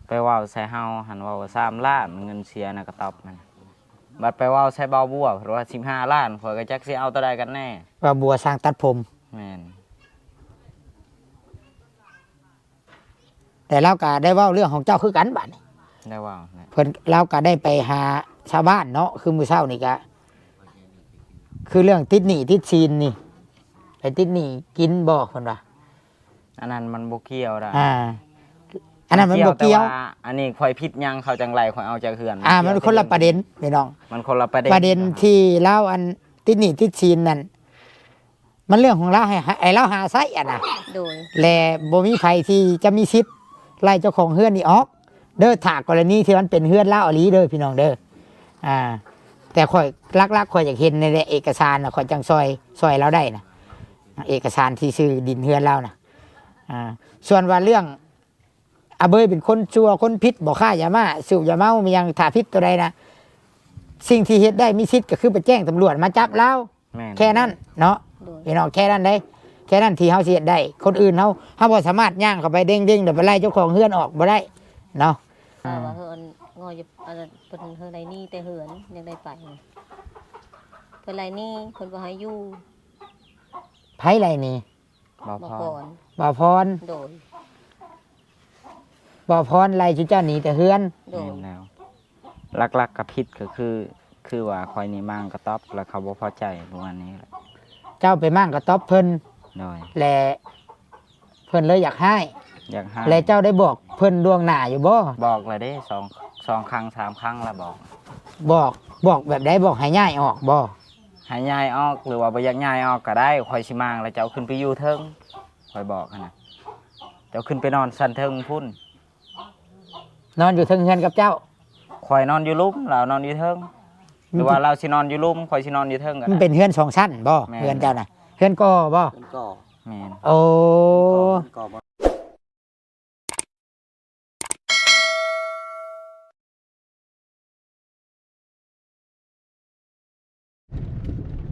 ໄປເວົ້າໃສ່ເຮົາຫັ້ນ ເວົ້າວ່າສາມລ້ານ ເງິນເສຍນະກະຕ໊ອບຫັ້ນ ບັດໄປເວົ້າໃສ່ບ່າວບົວ ເພິ່ນວ່າສິບຫ້າລ້ານ ຂ້ອຍກໍຈັກຊິເອົາໂຕໃດກັນແນ່. ບ່າວບົວຊ່າງຕັດຜົມ. ແມ່ນ. ແຕ່ລາວກໍໄດ້ເວົ້າເລື່ອງຂອງເຈົ້າຄືກັນບາດນີ້ ໄດ້ເວົ້າແຫຼະ ເພິ່ນ ລາວກໍໄດ້ໄປຫາຊາວບ້ານເນາະ ຄືມື້ເຊົ້ານີ້ກໍ ຄືເລື່ອງຕິດໜີ້ຕິດສິນນີ້ ໄປຕິດໜີ້ກິນບໍ່ ເພິ່ນວ່າ. ອັນນັ້ນມັນບໍ່ກ່ຽວດອກ ອ່າ ອັນນັ້ນມັນບໍ່ກ່ຽວ ແຕ່ວ່າອັນນີ້ຂ້ອຍຜິດຫຍັງ ເຂົາຈັ່ງໄລ່ຂ້ອຍອອກຈາກເຮືອນ ອ່າ ມັນຄົນລະປະເດັນພີ່ນ້ອງ ມັນຄົນລະປະເດັນ ປະເດັນທີ່ລາວອັນຕິດໜີ້ຕິດສິນນັ້ນ ມັນເລື່ອງຂອງລາວ ໃຫ້ ໃຫ້ລາວຫາໃຊ້ຫັ້ນນະ ໂດຍ ແລະ ບໍ່ມີໃຜທີ່ຈະມີສິດໄລ່ເຈົ້າຂອງເຮືອນນີ້ອອກເດີ້ ຖ້າກໍລະນີທີ່ມັນເປັນເຮືອນລາວອີ່ຫຼີເດີ້ ພີ່ນ້ອງເດີ້. ອ່າ ແຕ່ຂ້ອຍ ຫຼັກໆ ຂ້ອຍຢາກເຫັນນີ້ແຫຼະ ເອກະສານນະ ຂ້ອຍຈັ່ງຊ່ອຍ ຊ່ອຍລາວໄດ້ນະ ເອກະສານທີ່ຊື້ດິນເຮືອນລາວນະ. ອ່າ ສ່ວນວ່າເລື່ອງອາເບີຍເປັນຄົນຊົ່ວຄົນຜິດ ບໍ່ຄ້າຢາມ້າ ສູບຢາເມົາ ມີຫຍັງ ຖ້າຜິດຕົວໃດນະ ສິ່ງທີ່ເຮັດໄດ້ມີສິດກໍຄືໄປແຈ້ງຕຳຫຼວດມາຈັບລາວ ແມ່ນ ແຄ່ນັ້ນເນາະ ໂດຍ ພີ່ນ້ອງ ແຄ່ນັ້ນເດ້ ແຄ່ນັ້ນທີ່ເຮົາຊິເຮັດໄດ້. ຄົນອື່ນເຮົາ ເຮົາບໍ່ສາມາດຍ່າງເຂົ້າໄປເດ້ງໆ ແລ້ວໄປໄລ່ເຈົ້າຂອງເຮືອນອອກບໍ່ໄດ້ເນາະ. ແຕ່ວ່າເຮືອນງໍຢູ່ ອັນນັ້ນ ເພິ່ນ ເພິ່ນໄລ່ໜີແຕ່ເຮືອນ ຍັງໄດ້ໄປ ເພິ່ນໄລ່ໜີ ເພິ່ນບໍ່ໃຫ້ຢູ່. ໃຜໄລ່ໜີ? ບ່າວພອນ ບ່າວພອນ ໂດຍ ບ່າວພອນໄລ່ຊຸມເຈົ້າໜີແຕ່ເຮືອນ ໂດຍ ແມ່ນແລ້ວ ຫຼັກໆ ກໍຜິດກໍຄື ຄືວ່າຂ້ອຍນີ້ມ້າງກະຕ໊ອບ ແລ້ວເຂົາບໍ່ພໍໃຈປະມານນີ້ແຫຼະ. ເຈົ້າໄປມ້າງກະຕ໊ອບເພິ່ນ ໂດຍ ແລະ ເພິ່ນເລີຍຢາກຮ້າຍ ຢາກຮ້າຍ ແລະ ເຈົ້າໄດ້ບອກເພິ່ນລ່ວງໜ້າຢູ່ບໍ່? ບອກແລ້ວເດ້ ສອງ ສອງຄັ້ງສາມຄັ້ງແລ້ວບອກ ບອກ ບອກແບບໃດ? ບອກໃຫ້ຍ້າຍອອກບໍ່? ໃຫ້ຍ້າຍອອກ ຫຼືວ່າບໍ່ຢາກຍ້າຍອອກກໍໄດ້ ຂ້ອຍຊິມ້າງແລ້ວເຈົ້າຂຶ້ນໄປຢູ່ເທິງ ຂ້ອຍບອກຫັ້ນນະ ເຈົ້າຂຶ້ນໄປນອນຊັ້ນເທິງພຸ້ນ. ນອນຢູ່ເທິງເຮືອນກັບເຈົ້າ? ຂ້ອຍນອນຢູ່ລຸ່ມ ລາວນອນຢູ່ເທິງ ຫຼືວ່າລາວຊິນອນຢູ່ລຸ່ມ ຂ້ອຍຊິນອນຢູ່ເທິງກໍໄດ້. ມັນເປັນເຮືອນສອງຊັ້ນບໍ່? ແມ່ນ ເຮືອນເຈົ້ານະ ເຮືອນກໍ່ບໍ່? ເຮືອນກໍ່ ແມ່ນ ໂອ້ ເຮືອນກໍ່ບໍ່?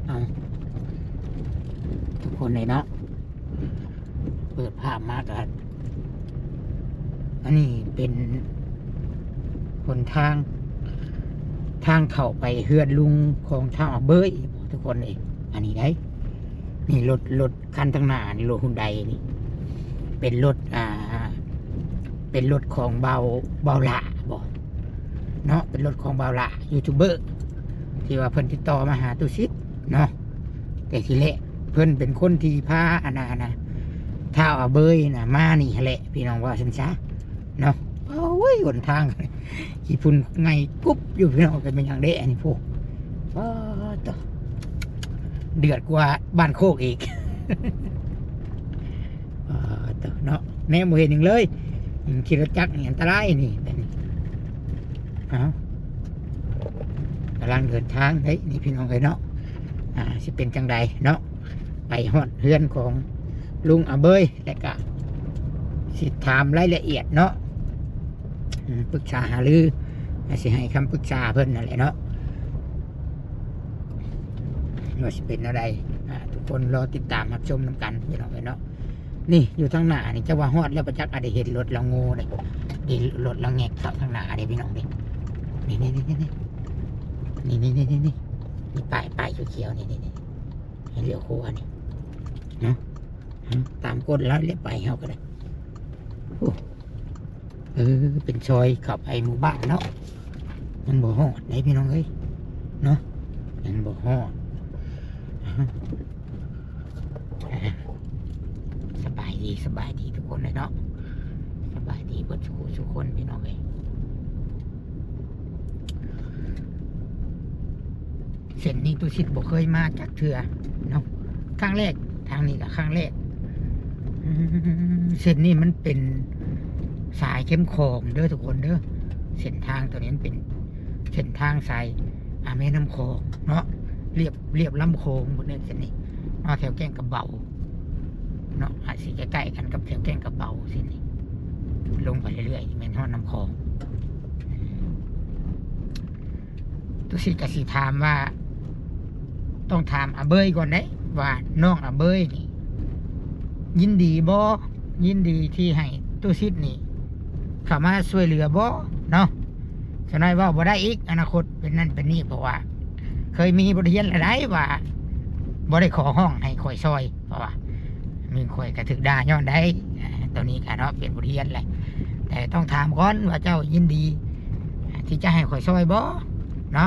ເອົາ ທຸກຄົນເລີຍເນາະ ເປີດພາບມາກໍ ອັນນີ້ເປັນຫົນທາງ ທາງເຂົ້າໄປເຮືອນລຸງຂອງທ້າວອາເບີຍ ທຸກຄົນເອີຍ. ອັນນີ້ໄດ໋ ນີ້ລົດ ລົດ ຄັນທາງໜ້ານີ້ລົດຮຸນໄດນີ້ ເປັນລົດ ອ່າ ເປັນລົດຂອງບ່າວ ບ່າວຫຼ້າບໍເນາະ ເປັນລົດຂອງບ່າວຫຼ້າ ຢູທູບເບີ ທີ່ວ່າເພິ່ນຕິດຕໍ່ມາຫາຕຸສິດເນາະ ແຕ່ທີແລກ ເພິ່ນເປັນຄົນທີ່ພາ ອັນນ່າ ອັນນ່າ ທ້າວອາເບີຍນະມານີ້ຫັ້ນແຫຼະ ພີ່ນ້ອງ ວ່າຊັ້ນຊະເນາະ. ໂອ້ຍ ຫົນທາງ ຂີ້ຝຸ່ນໄງ່ກຸບຢູ່ ພີ່ນ້ອງ ເປັນຫຍັງເດ້ອັນນີ້ພຸ້ນ ປາດໂທ້ ເດືອດກວ່າບ້ານໂຄກອີກ ປາດໂທ້ເນາະ ແນມບໍ່ເຫັນຫຍັງເລີຍ ຂີ່ລົດຈັກນີ້ອັນຕະລາຍນີ້ ແບບນີ້ ເອົາ ກຳລັງເດີນທາງເດ້ນີ້ ພີ່ນ້ອງເອີຍເນາະ ອ່າ ຊິເປັນຈັ່ງໃດເນາະ ໄປຮອດເຮືອນຂອງລຸງອາເບີຍ ແລ້ວກະຊິຖາມລາຍລະອຽດເນາະ ອືມ ປຶກສາຫາລື ແລະ ຊິໃຫ້ຄຳປຶກສາເພິ່ນນັ້ນແຫຼະເນາະ ວ່າຊິເປັນແນວໃດ ອ່າ ທຸກຄົນລໍຕິດຕາມຮັບຊົມນຳກັນ ພີ່ນ້ອງເອີຍເນາະ. ນີ້ຢູ່ທາງໜ້ານີ້ ຈັກວ່າຮອດແລ້ວບໍ່ຈັກ ອາດຈະເຫັນລົດລາວໂງ່ເດ້ ນີ້ລົດລາວແງກເຂົ້າທາງໜ້າເດ້ ພີ່ນ້ອງເດ້ ນີ້ ນີ້ ນີ້ ນີ້ ນີ້ ປ້າຍ ປ້າຍຂຽວໆ ນີ້ ນີ້ ນີ້ ໃຫ້ລ້ຽວຂວານີ້ເນາະ ຕາມກົດລາວແຫຼະ ໄປເຮົາກໍໄດ້ ໂອ້ ເອີ ເປັນຊອຍເຂົ້າໄປໝູ່ບ້ານເນາະ ຍັງບໍ່ຮອດເດ້ ພີ່ນ້ອງເອີຍເນາະ ຍັງບໍ່ຮອດ ສະບາຍດີ ສະບາຍດີທຸກຄົນເລີຍເນາະ ສະບາຍດີເບິດສູ່ຄົນ ພີ່ນ້ອງເອີຍ. ເສັ້ນນີ້ຕຸສິດບໍ່ເຄີຍມາຈັກເທື່ອເນາະ ຄັ້ງແລກ ທາງນີ້ກໍຄັ້ງແລກ ອືມ ເສັ້ນນີ້ມັນເປັນສາຍເຂັມຂອງເດີທຸກຄົນເດີ ເສັ້ນທາງຕົວນີ້ມັນເປັນເສັ້ນທາງສາຍ ອ່າ ແມ່ນ້ຳຂອງເນາະ ລຽບ ລຽບລຳຂອງໝົດເລີຍເສັ້ນນີ້ເນາະ ແຖວແກ້ງກະເບົາເນາະ ອາດຊິໃກ້ໆກັນກັບແຖວແກ້ງກະເບົາເສັ້ນນີ້ ລົງໄປເລື້ອຍໆ ແມ່ນຮອດນ້ຳຂອງ. ຕຸສິດກໍຊິຖາມວ່າ ຕ້ອງຖາມອາເບີຍກ່ອນເດ້ ວ່ານ້ອງອາເບີຍນີ້ຍິນດີບໍ່ ຍິນດີທີ່ໃຫ້ ຕູ້ສິດນີ້ເຂົ້າມາຊ່ວຍເຫຼືອບໍ່ເນາະ? ສາວນ້ອຍເວົ້າບໍ່ໄດ້ອີກ ອະນາຄົດເປັນນັ້ນເປັນນີ້ ເພາະວ່າເຄີຍມີບົດຮຽນແລ້ວໃດ໋ວ່າ ບໍ່ໄດ້ຂໍຮ້ອງໃຫ້ຂ້ອຍຊ່ອຍ ເພາະວ່າມີ ຂ້ອຍກໍຖືກດ່າຍ້ອນໃດ໋ ອາ ໂຕນີ້ກໍເນາະ ເປັນບົດຮຽນແຫຼະ ແຕ່ຕ້ອງຖາມກ່ອນວ່າເຈົ້າຍິນດີທີ່ຈະໃຫ້ຂ້ອຍຊ່ອຍບໍ່ເນາະ?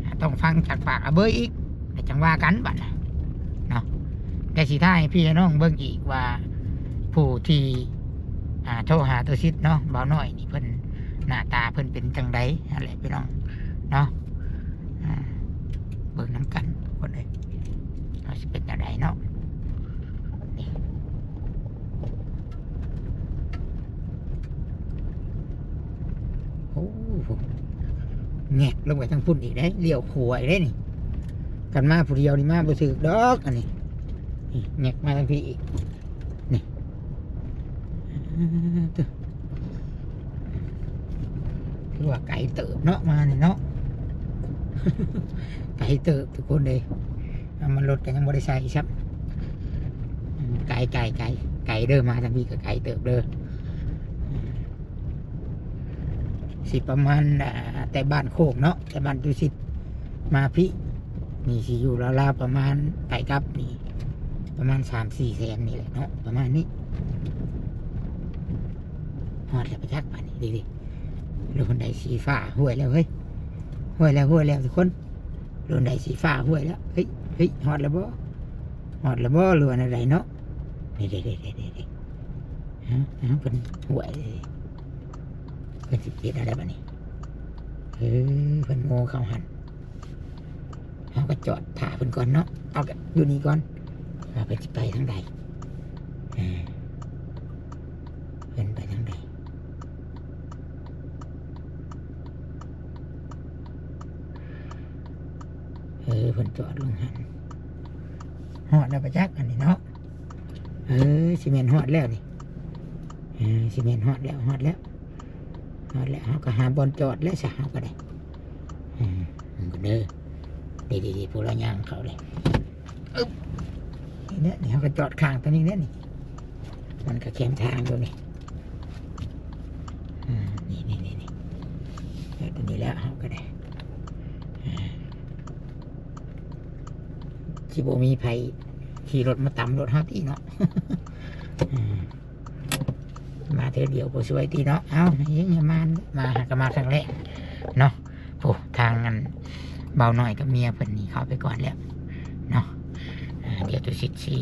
ອາ ຕ້ອງຟັງຈາກປາກອາເບີຍອີກ ແລ້ວຈັ່ງວ່າກັນບັດນະເນາະ. ແຕ່ຊິຖ່າຍໃຫ້ພີ່ໃຫ້ນ້ອງເບິ່ງອີກວ່າ ຜູ້ທີ່ ອາ ໂທຫາຕູ້ສິດເນາະ ບ່າວນ້ອຍນີ້ ເພິ່ນ ໜ້າຕາເພິ່ນເປັນຈັ່ງໃດຫັ້ນແຫຼະພີ່ນ້ອງເນາະ. ອາ ເບິ່ງນຳກັນທຸກຄົນເອີຍ ວ່າຊິເປັນແນວໃດເນາະ. ນີ້ ໂອ້ ແງະລົງໄປທາງພຸ້ນອີກເດ້ ລ້ຽວຂວາອີກເດ້ນີ້. ຄັນມາຜູ້ດຽວນີ້ມາບໍ່ຖືກດອກ ອັນນີ້ ນີ້ ແງະມາທາງພີ້ອີກ ນີ້ ອາ ຖືວ່າໄກເຕີບເນາະ ມານີ້ເນາະ ໄກເຕີບທຸກຄົນເອີຍ. ນ້ຳມັນລົດກໍຍັງບໍ່ໄດ້ໃສ່ຊ້ຳ ອືມ ໄກ ໄກ ໄກ ໄກເດີ້ ມາທາງພີ້ກໍໄກເຕີບເດີ້. ອືມ ຊິປະມານ ອ່າ ແຕ່ບ້ານໂຄກເນາະ ແຕ່ບ້ານຕຸສິດມາພີ້ ນີ້ຊິຢູ່ລາວໆ ປະມານໄປກັບນີ້ ປະມານສາມສີ່ແສນນີ້ແຫຼະເນາະ ປະມານນີ້. ຮອດແລ້ວປະຈັກ ບາດນີ້ ເດ້ໆ ລົງໄດສີຟ້າຫ້ວຍແລ້ວເຮີ້ຍ ຫ້ວຍແລ້ວ ຫ້ວຍແລ້ວທຸກຄົນ ລົງໄດສີຟ້າຫ້ວຍແລ້ວ. ເຮີ້ຍ ເຮີ້ຍ ຮອດແລ້ວບໍ່ ຮອດແລ້ວບໍ່ ຫຼືວ່າແນວໃດເນາະ? ນີ້ ເດ້ໆ ເດ້ໆ ເດ້ໆ ຮະ ຮະ ເພິ່ນຫ້ວຍ ເພິ່ນຊິເຮັດແນວໃດບາດນີ້? ເອີ ເພິ່ນໂງ່ເຂົ້າຫັ້ນ ເຮົາກໍຈອດຖ້າເພິ່ນກ່ອນເນາະ ເອົາກັນຢູ່ນີ້ກ່ອນ ວ່າເພິ່ນຊິໄປທາງໃດ ເອີ ເພິ່ນໄປທາງໃດ? ເອີ ເພິ່ນຈອດລົງຫັ້ນ ຮອດແລ້ວປະຈັກ ອັນນີ້ເນາະ. ເອີ ຊິແມ່ນຮອດແລ້ວນີ້ ເອີ ຊິແມ່ນຮອດແລ້ວ ຮອດແລ້ວ ຮອດແລ້ວ ເຮົາກໍຫາບ່ອນຈອດແລ້ວຊະ ເຮົາກໍໄດ້ ເອີ ເບິ່ງກ່ອນເດີ ເດ້ໆໆ ຜູ້ລາວຍ່າງເຂົ້າເລີຍ ອຶບ ນີ້ແຫຼະ ນີ້ເຮົາກໍຈອດຂ້າງຕົວນີ້ແຫຼະນີ້ ມັນກໍແຄມທາງຢູ່ນີ້ ອືມ ນີ້ໆໆ ຈອດຕົວນີ້ແລ້ວ ເຮົາກໍໄດ້ ອາ ຊິບໍ່ມີໃຜຂີ່ລົດມາຕຳລົດເຮົາຕິເນາະ ອືມ ມາເທື່ອດຽວບໍ່ຊ່ວຍຕິເນາະ. ເອົ້າ ເຮັດຫຍັງມາ ມາຫາກໍມາຄັ້ງແລກເນາະ. ໂອ້ ທາງອັນບ່າວນ້ອຍກັບເມຍເພິ່ນນີ້ເຂົ້າໄປກ່ອນແລ້ວເນາະ. ອາ ດຽວຕຸສິດຊິ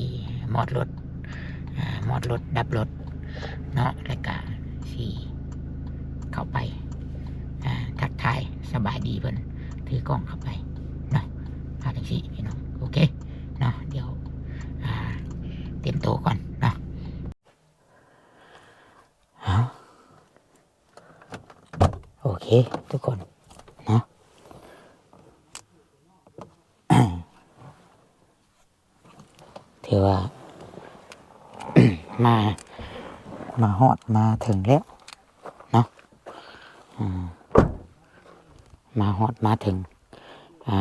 ມອດລົດ ອາ ມອດລົດ ດັບລົດເນາະ ແລ້ວກະຊິເຂົ້າໄປ ອາ ທັກທາຍສະບາຍດີເພິ່ນ ຖືກ້ອງເຂົ້າໄປເນາະ ວ່າຈັ່ງຊີ້ພີ່ນ້ອງ. ໂອເຄເນາະ ດຽວ ອາ ຕຽມໂຕກ່ອນເນາະ. ເອົ້າ ໂອເຄທຸກຄົນເນາະ ຖືວ່າ ມາ ມາຮອດມາເຖິງແລ້ວເນາະ ອາ ມາຮອດມາເຖິງ ອາ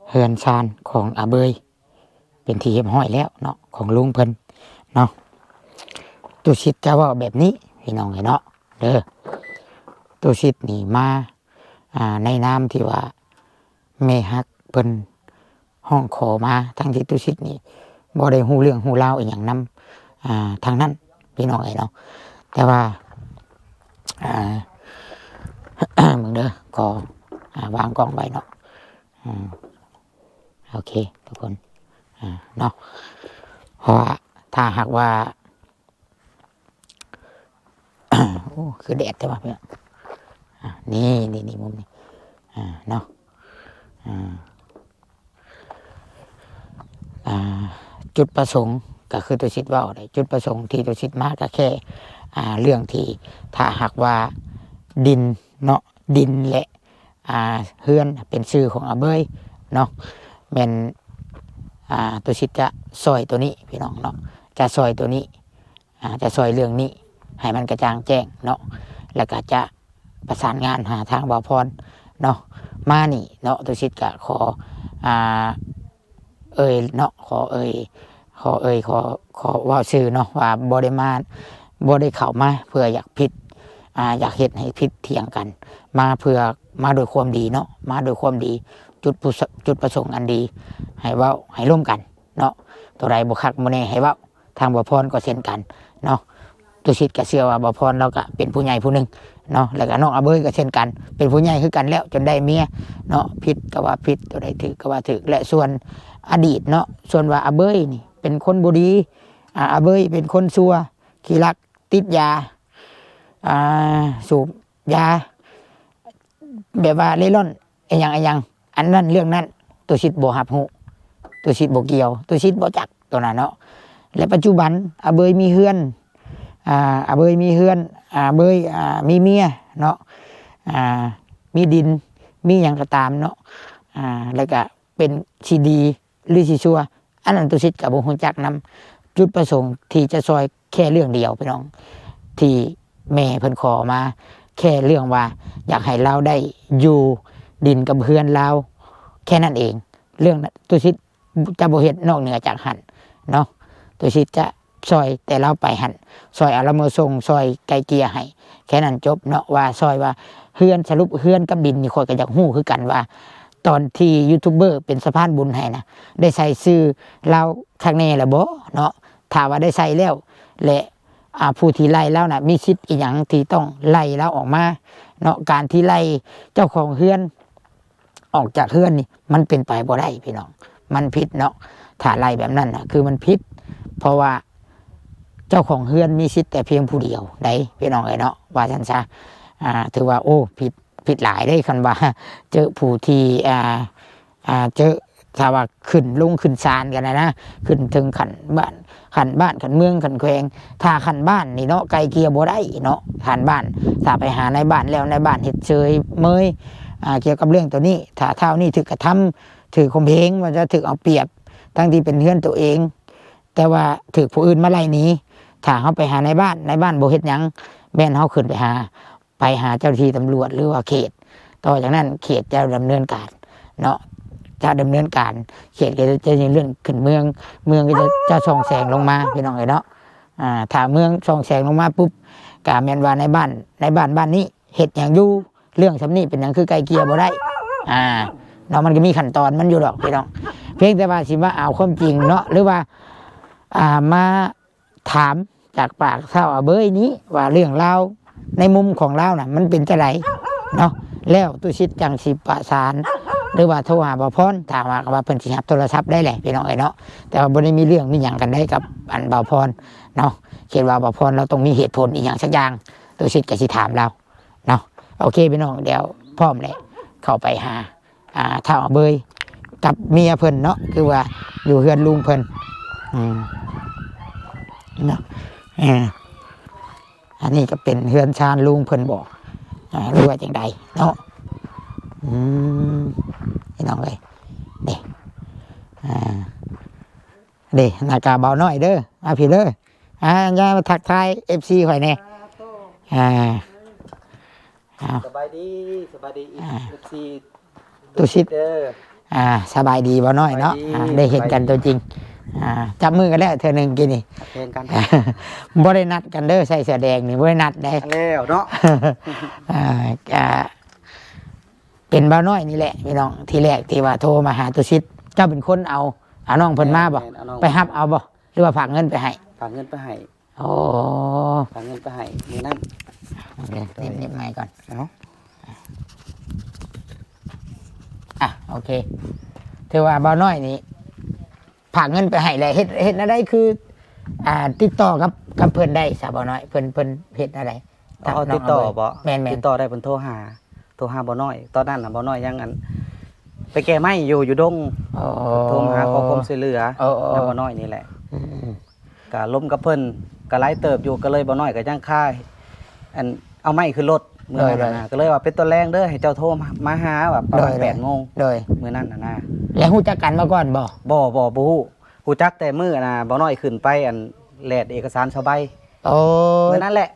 ເຮືອນຊານຂອງອາເບີຍ ເປັນທີ່ຮຽບຮ້ອຍແລ້ວເນາະ ຂອງລຸງເພິ່ນເນາະ. ຕຸສິດຈະເວົ້າແບບນີ້ພີ່ນ້ອງເອີຍເນາະ ເດີ ຕຸສິດນີ້ມາ ອາ ໃນນາມທີ່ວ່າແມ່ຮັກເພິ່ນຮ້ອງຂໍມາ ທັງທີ່ຕຸສິດນີ້ບໍ່ໄດ້ຮູ້ເລື່ອງຮູ້ລາວອີ່ຫຍັງນຳ ອາ ທາງນັ້ນພີ່ນ້ອງເອີຍເນາະ. ແຕ່ວ່າ ອາ ເບິ່ງເດີ ຂໍ ອາ ວາງກ້ອງໄວ້ເນາະ ອາ ໂອເຄທຸກຄົນ ອາ ເນາະ ເພາະວ່າຖ້າຫາກວ່າ ໂອ້ ຄືແດດແທ້ວະ ນີ້ ນີ້ ນີ້ ມຸມນີ້ ອາ ເນາະ ອາ ອາ ຈຸດປະສົງກໍຄືຕຸສິດເວົ້າໄດ້ ຈຸດປະສົງທີ່ຕຸສິດມາກໍແຄ່ ອາ ເລື່ອງທີ່ ຖ້າຫາກວ່າດິນເນາະ ດິນ ແລະ ອາ ເຮືອນເປັນຊື່ຂອງອາເບີຍເນາະ ແມ່ນ ອາ ຕຸສິດຈະຊ່ອຍໂຕນີ້ພີ່ນ້ອງເນາະ ຈະຊ່ອຍໂຕນີ້ ອາ ຈະຊ່ອຍເລື່ອງນີ້ໃຫ້ມັນກະຈ່າງແຈ້ງເນາະ ແລ້ວກະຈະປະສານງານຫາທາງບ່າວພອນເນາະ. ມານີ້ເນາະ ຕຸສິດກະຂໍ ອາ ເອີ່ຍເນາະ ຂໍເອີ່ຍ ຂໍເອີ່ຍ ຂໍ ຂໍເວົ້າຊື່ເນາະ ວ່າບໍ່ໄດ້ມາ ບໍ່ໄດ້ເຂົ້າມາເພື່ອຢາກຜິດ ອ່າ ຢາກເຮັດໃຫ້ຜິດຖຽງກັນ ມາເພື່ອ ມາດ້ວຍຄວາມດີເນາະ ມາດ້ວຍຄວາມດີ ຈຸດປະ ຈຸດປະສົງອັນດີ ໃຫ້ເວົ້າ ໃຫ້ລົມກັນເນາະ ໂຕໃດບໍ່ຄັກບໍ່ແນ່ໃຫ້ເວົ້າ. ທາງບ່າວພອນກໍເຊັ່ນກັນເນາະ ຕຸສິດກໍເຊື່ອວ່າບ່າວພອນລາວກໍເປັນຜູ້ໃຫຍ່ຜູ້ໜຶ່ງເນາະ ແລ້ວກໍນ້ອງອາເບີຍກໍເຊັ່ນກັນ ເປັນຜູ້ໃຫຍ່ຄືກັນແລ້ວ ຈົນໄດ້ເມຍເນາະ ຜິດກໍວ່າຜິດ ໂຕໃດຖືກກໍວ່າຖືກ ແລະ ສ່ວນອະດີດເນາະ ສ່ວນວ່າອາເບີຍນີ້ເປັນຄົນບໍ່ດີ ອາ ອາເບີຍເປັນຄົນຊົ່ວ ຂີ້ລັກ ຕິດຢາ ອ່າ ສູບຢາ ແບບວ່າເລ່ລ່ອນ ອີ່ຫຍັງ ອີ່ຫຍັງ ອັນນັ້ນເລື່ອງນັ້ນ ຕຸສິດບໍ່ຮັບຮູ້ ຕຸສິດບໍ່ກ່ຽວ ຕຸສິດບໍ່ຈັກໂຕນັ້ນເນາະ ແລະ ປັດຈຸບັນອາເບີຍມີເຮືອນ ອ່າ ອາເບີຍມີເຮືອນ ອາເບີຍ ອ່າ ມີເມຍເນາະ ອ່າ ມີດິນ ມີຫຍັງກໍຕາມເນາະ ອ່າ ແລ້ວກໍເປັນຊິດີ ຫຼືຊິຊົ່ວ ອັນນັ້ນຕຸສິດກໍບໍ່ຮູ້ຈັກນຳ. ຈຸດປະສົງທີ່ຈະຊ່ອຍແຄ່ເລື່ອງດຽວ ພີ່ນ້ອງ ທີ່ແມ່ເພິ່ນຂໍມາ ແຄ່ເລື່ອງວ່າຢາກໃຫ້ລາວໄດ້ຢູ່ດິນກັບເຮືອນລາວ ແຄ່ນັ້ນເອງ. ເລື່ອງນັ້ນຕຸສິດຈະບໍ່ເຮັດນອກເໜືອຈາກຫັ້ນເນາະ. ຕຸສິດຈະຊ່ອຍແຕ່ລາວໄປຫັ້ນ ຊ່ອຍເອົາລາວມາສົ່ງ ຊ່ອຍໄກ່ເກ່ຍໃຫ້ ແຄ່ນັ້ນຈົບເນາະ. ວ່າຊ່ອຍວ່າເຮືອນ ສະຫຼຸບເຮືອນກັບດິນນີ້ ຂ້ອຍກໍຢາກຮູ້ຄືກັນວ່າ ຕອນທີ່ຢູທູບເບີເປັນສະພານບຸນໃຫ້ນະ ໄດ້ໃສ່ຊື່ລາວຄັກແນ່ແລ້ວບໍ່ເນາະ? ຖ້າວ່າໄດ້ໃສ່ແລ້ວ ແລະ ອ່າ ຜູ້ທີ່ໄລ່ລາວນະ ມີສິດອີ່ຫຍັງທີ່ຕ້ອງໄລ່ລາວອອກມາເນາະ? ການທີ່ໄລ່ເຈົ້າຂອງເຮືອນອອກຈາກເຮືອນນີ້ ມັນເປັນໄປບໍ່ໄດ້ພີ່ນ້ອງ ມັນຜິດເນາະ. ຖ້າໄລ່ແບບນັ້ນນະ ຄືມັນຜິດ ເພາະວ່າເຈົ້າຂອງເຮືອນມີສິດແຕ່ພຽງຜູ້ດຽວໃດ໋ ພີ່ນ້ອງເອີຍເນາະ ວ່າຊັ້ນຊະ. ອ່າ ຖືວ່າ ໂອ້ ຜິດ ຜິດຫຼາຍເດ້ ຄັນວ່າເຈີຜູ້ທີ່ ອ່າ ອ່າ ເຈີ ຖ້າວ່າຂຶ້ນລົງຂຶ້ນສານກັນນະ ຂຶ້ນເຖິງຂັ້ນບ້ານ ຂັ້ນບ້ານ ຂັ້ນເມືອງ ຂັ້ນແຂວງ. ຖ້າຂັ້ນບ້ານນີ້ເນາະ ໄກ່ເກ່ຍບໍ່ໄດ້ເນາະ ຂັ້ນບ້ານ. ຖ້າໄປຫານາຍບ້ານແລ້ວ ນາຍບ້ານເຮັດເຊີຍເມີຍ ອ່າ ກ່ຽວກັບເລື່ອງໂຕນີ້. ຖ້າທ້າວນີ້ຖືກກະທຳ ຖືກຂົ່ມເຫງ ວ່າຈະຖືກເອົາປຽບ ທັງທີ່ເປັນເຮືອນໂຕເອງ ແຕ່ວ່າຖືກຜູ້ອື່ນມາໄລ່ໜີ. ຖ້າເຮົາໄປຫານາຍບ້ານ ນາຍບ້ານບໍ່ເຮັດຫຍັງ ແມ່ນເຮົາຂຶ້ນໄປຫາ ໄປຫາເຈົ້າໜ້າທີ່ຕຳຫຼວດ ຫຼືວ່າເຂດ. ຕໍ່ຈາກນັ້ນເຂດຈະດຳເນີນການເນາະ ຈະດຳເນີນການ ເຂດກໍຈະຍື່ນເລື່ອນຂຶ້ນເມືອງ ເມືອງກໍຈະ ຈະສ່ອງແສງລົງມາ ພີ່ນ້ອງເອີຍເນາະ. ອ່າ ຖ້າເມືອງສ່ອງແສງລົງມາປຸບ ກໍແມ່ນວ່ານາຍບ້ານ ນາຍບ້ານບ້ານນີ້ເຮັດຫຍັງຢູ່ ເລື່ອງສ່ຳນີ້ເປັນຫຍັງຄືໄກ່ເກ່ຍບໍ່ໄດ້ ອ່າ ເນາະ. ມັນກໍມີຂັ້ນຕອນມັນຢູ່ດອກ ພີ່ນ້ອງ. ພຽງແຕ່ວ່າຊິມາເອົາຄວາມຈິງເນາະ ຫຼືວ່າ ອ່າ ມາ ຖາມຈາກປາກທ້າວອາເບີຍນີ້ວ່າເລື່ອງລາວໃນມຸມຂອງລາວນະ ມັນເປັນຈັ່ງໃດເນາະ. ແລ້ວຕຸສິດຈັ່ງຊິປະສານ ຫຼືວ່າໂທຫາບ່າວພອນ ຖ້າວ່າ ວ່າເພິ່ນຊິຮັບໂທລະສັບໄດ້ແຫຼະ ພີ່ນ້ອງເອີຍເນາະ. ແຕ່ວ່າບໍ່ໄດ້ມີເລື່ອງມີຫຍັງກັນໃດກັບອັນບ່າວພອນເນາະ. ຄິດວ່າບ່າວພອນລາວຕ້ອງມີເຫດຜົນອີ່ຫຍັງສັກຢ່າງ ຕຸສິດກໍຊິຖາມລາວເນາະ. ໂອເຄ ພີ່ນ້ອງ ດຽວພ້ອມແລ້ວ ເຂົ້າໄປຫາ ອ່າ ທ້າວອາເບີຍກັບເມຍເພິ່ນເນາະ ຄືວ່າຢູ່ເຮືອນລຸງເພິ່ນ ອືມ ເນາະ. ເອີ ອັນນີ້ກໍເປັນເຮືອນຊານລຸງເພິ່ນບໍ ອ່າ ຫຼືວ່າຈັ່ງໃດເນາະ. ອືມ ພີ່ນ້ອງເອີຍ ນີ້ ອ່າ ເດ້ ໜ້າກາບ່າວນ້ອຍເດີ ມາພີ້ເດີ ອ່າ ຢ່າມາທັກທາຍເອັຟຊີຂ້ອຍແດ່ ອ່າ ເອົາ ສະບາຍດີ ສະບາຍດີ ອ່າ ເອັຟຊີ ຕຸສິດ ເດີ ອ່າ ສະບາຍດີບ່າວນ້ອຍເນາະ ສະບາຍດີ ອ່າ ໄດ້ເຫັນກັນຕົວຈິງ ອ່າ ຈັບມືກັນແລ້ວເທື່ອໜຶ່ງກີ້ນີ້ ແຂ່ງກັນ ບໍ່ໄດ້ນັດກັນເດີ ໃສ່ເສື້ອແດງນີ້ບໍ່ໄດ້ນັດເດ້ ແລ້ວເນາະ ອ່າ ອ່າ ເປັນບ່າວນ້ອຍນີ້ແຫຼະພີ່ນ້ອງ ທີແລກທີ່ວ່າໂທມາຫາຕຸສິດ ເຈົ້າເປັນຄົນເອົາ ເອົານ້ອງເພິ່ນມາບໍ? ແມ່ນ ເອົານ້ອງ ໄປຮັບເອົາບໍ ຫຼືວ່າຝາກເງິນໄປໃຫ້? ຝາກເງິນໄປໃຫ້ ໂອ້ ຝາກເງິນໄປໃຫ້ມື້ນັ້ນ ໂອເຄ ເກັບໄມກ່ອນ ເອົາ ອ່ະ ໂອເຄ ຖືວ່າບ່າວນ້ອຍນີ້ ຝາກເງິນໄປໃຫ້ແລ້ວ ເຮັດ ເຮັດແນວໃດຄື ອ່າ ຕິດຕໍ່ກັບ ກັບເພິ່ນໄດ້ຊະ ບ່າວນ້ອຍ ເພິ່ນ ເພິ່ນເຮັດແນວໃດ? ອໍ ຕິດຕໍ່ບໍ? ແມ່ນໆ ຕິດຕໍ່ໄດ້ ເພິ່ນໂທຫາ ໂທຫາບ່າວນ້ອຍ ຕອນນັ້ນນະ ບ່າວນ້ອຍຍັງ ອັນ ໄປແກ່ໄມ້ຢູ່ ຢູ່ດົງ ອໍ ໂທມາຫາຂໍຄວາມຊ່ວຍເຫຼືອ ເອີໆ ນຳບ່າວນ້ອຍນີ້ແຫຼະ ອືມ ກະລົມກັບເພິ່ນ ກະຫຼາຍເຕີບຢູ່ ກະເລີຍບ່າວນ້ອຍກະຍັງຄາ ອັນ ເອົາໄມ້ຂຶ້ນລົດມື້ນັ້ນນະ ໂດຍໆ ກະເລີຍວ່າເປັນຕອນແລງເດີ ໃຫ້ເຈົ້າໂທມາຫາວ່າປະມານ ໂດຍໆ ແປດໂມງ ໂດຍ ມື້ນັ້ນນະນະ ແລ້ວຮູ້ຈັກກັນມາກ່ອນບໍ? ບໍ່ ບໍ່ ບໍ່ຮູ້ ຮູ້ຈັກແຕ່ມື້ນະ ບ່າວນ້ອຍຂຶ້ນໄປ ອັນ ແລດເອກະສານຊາວໃບ ໂອ້ ມື້ນັ້ນແຫຼະ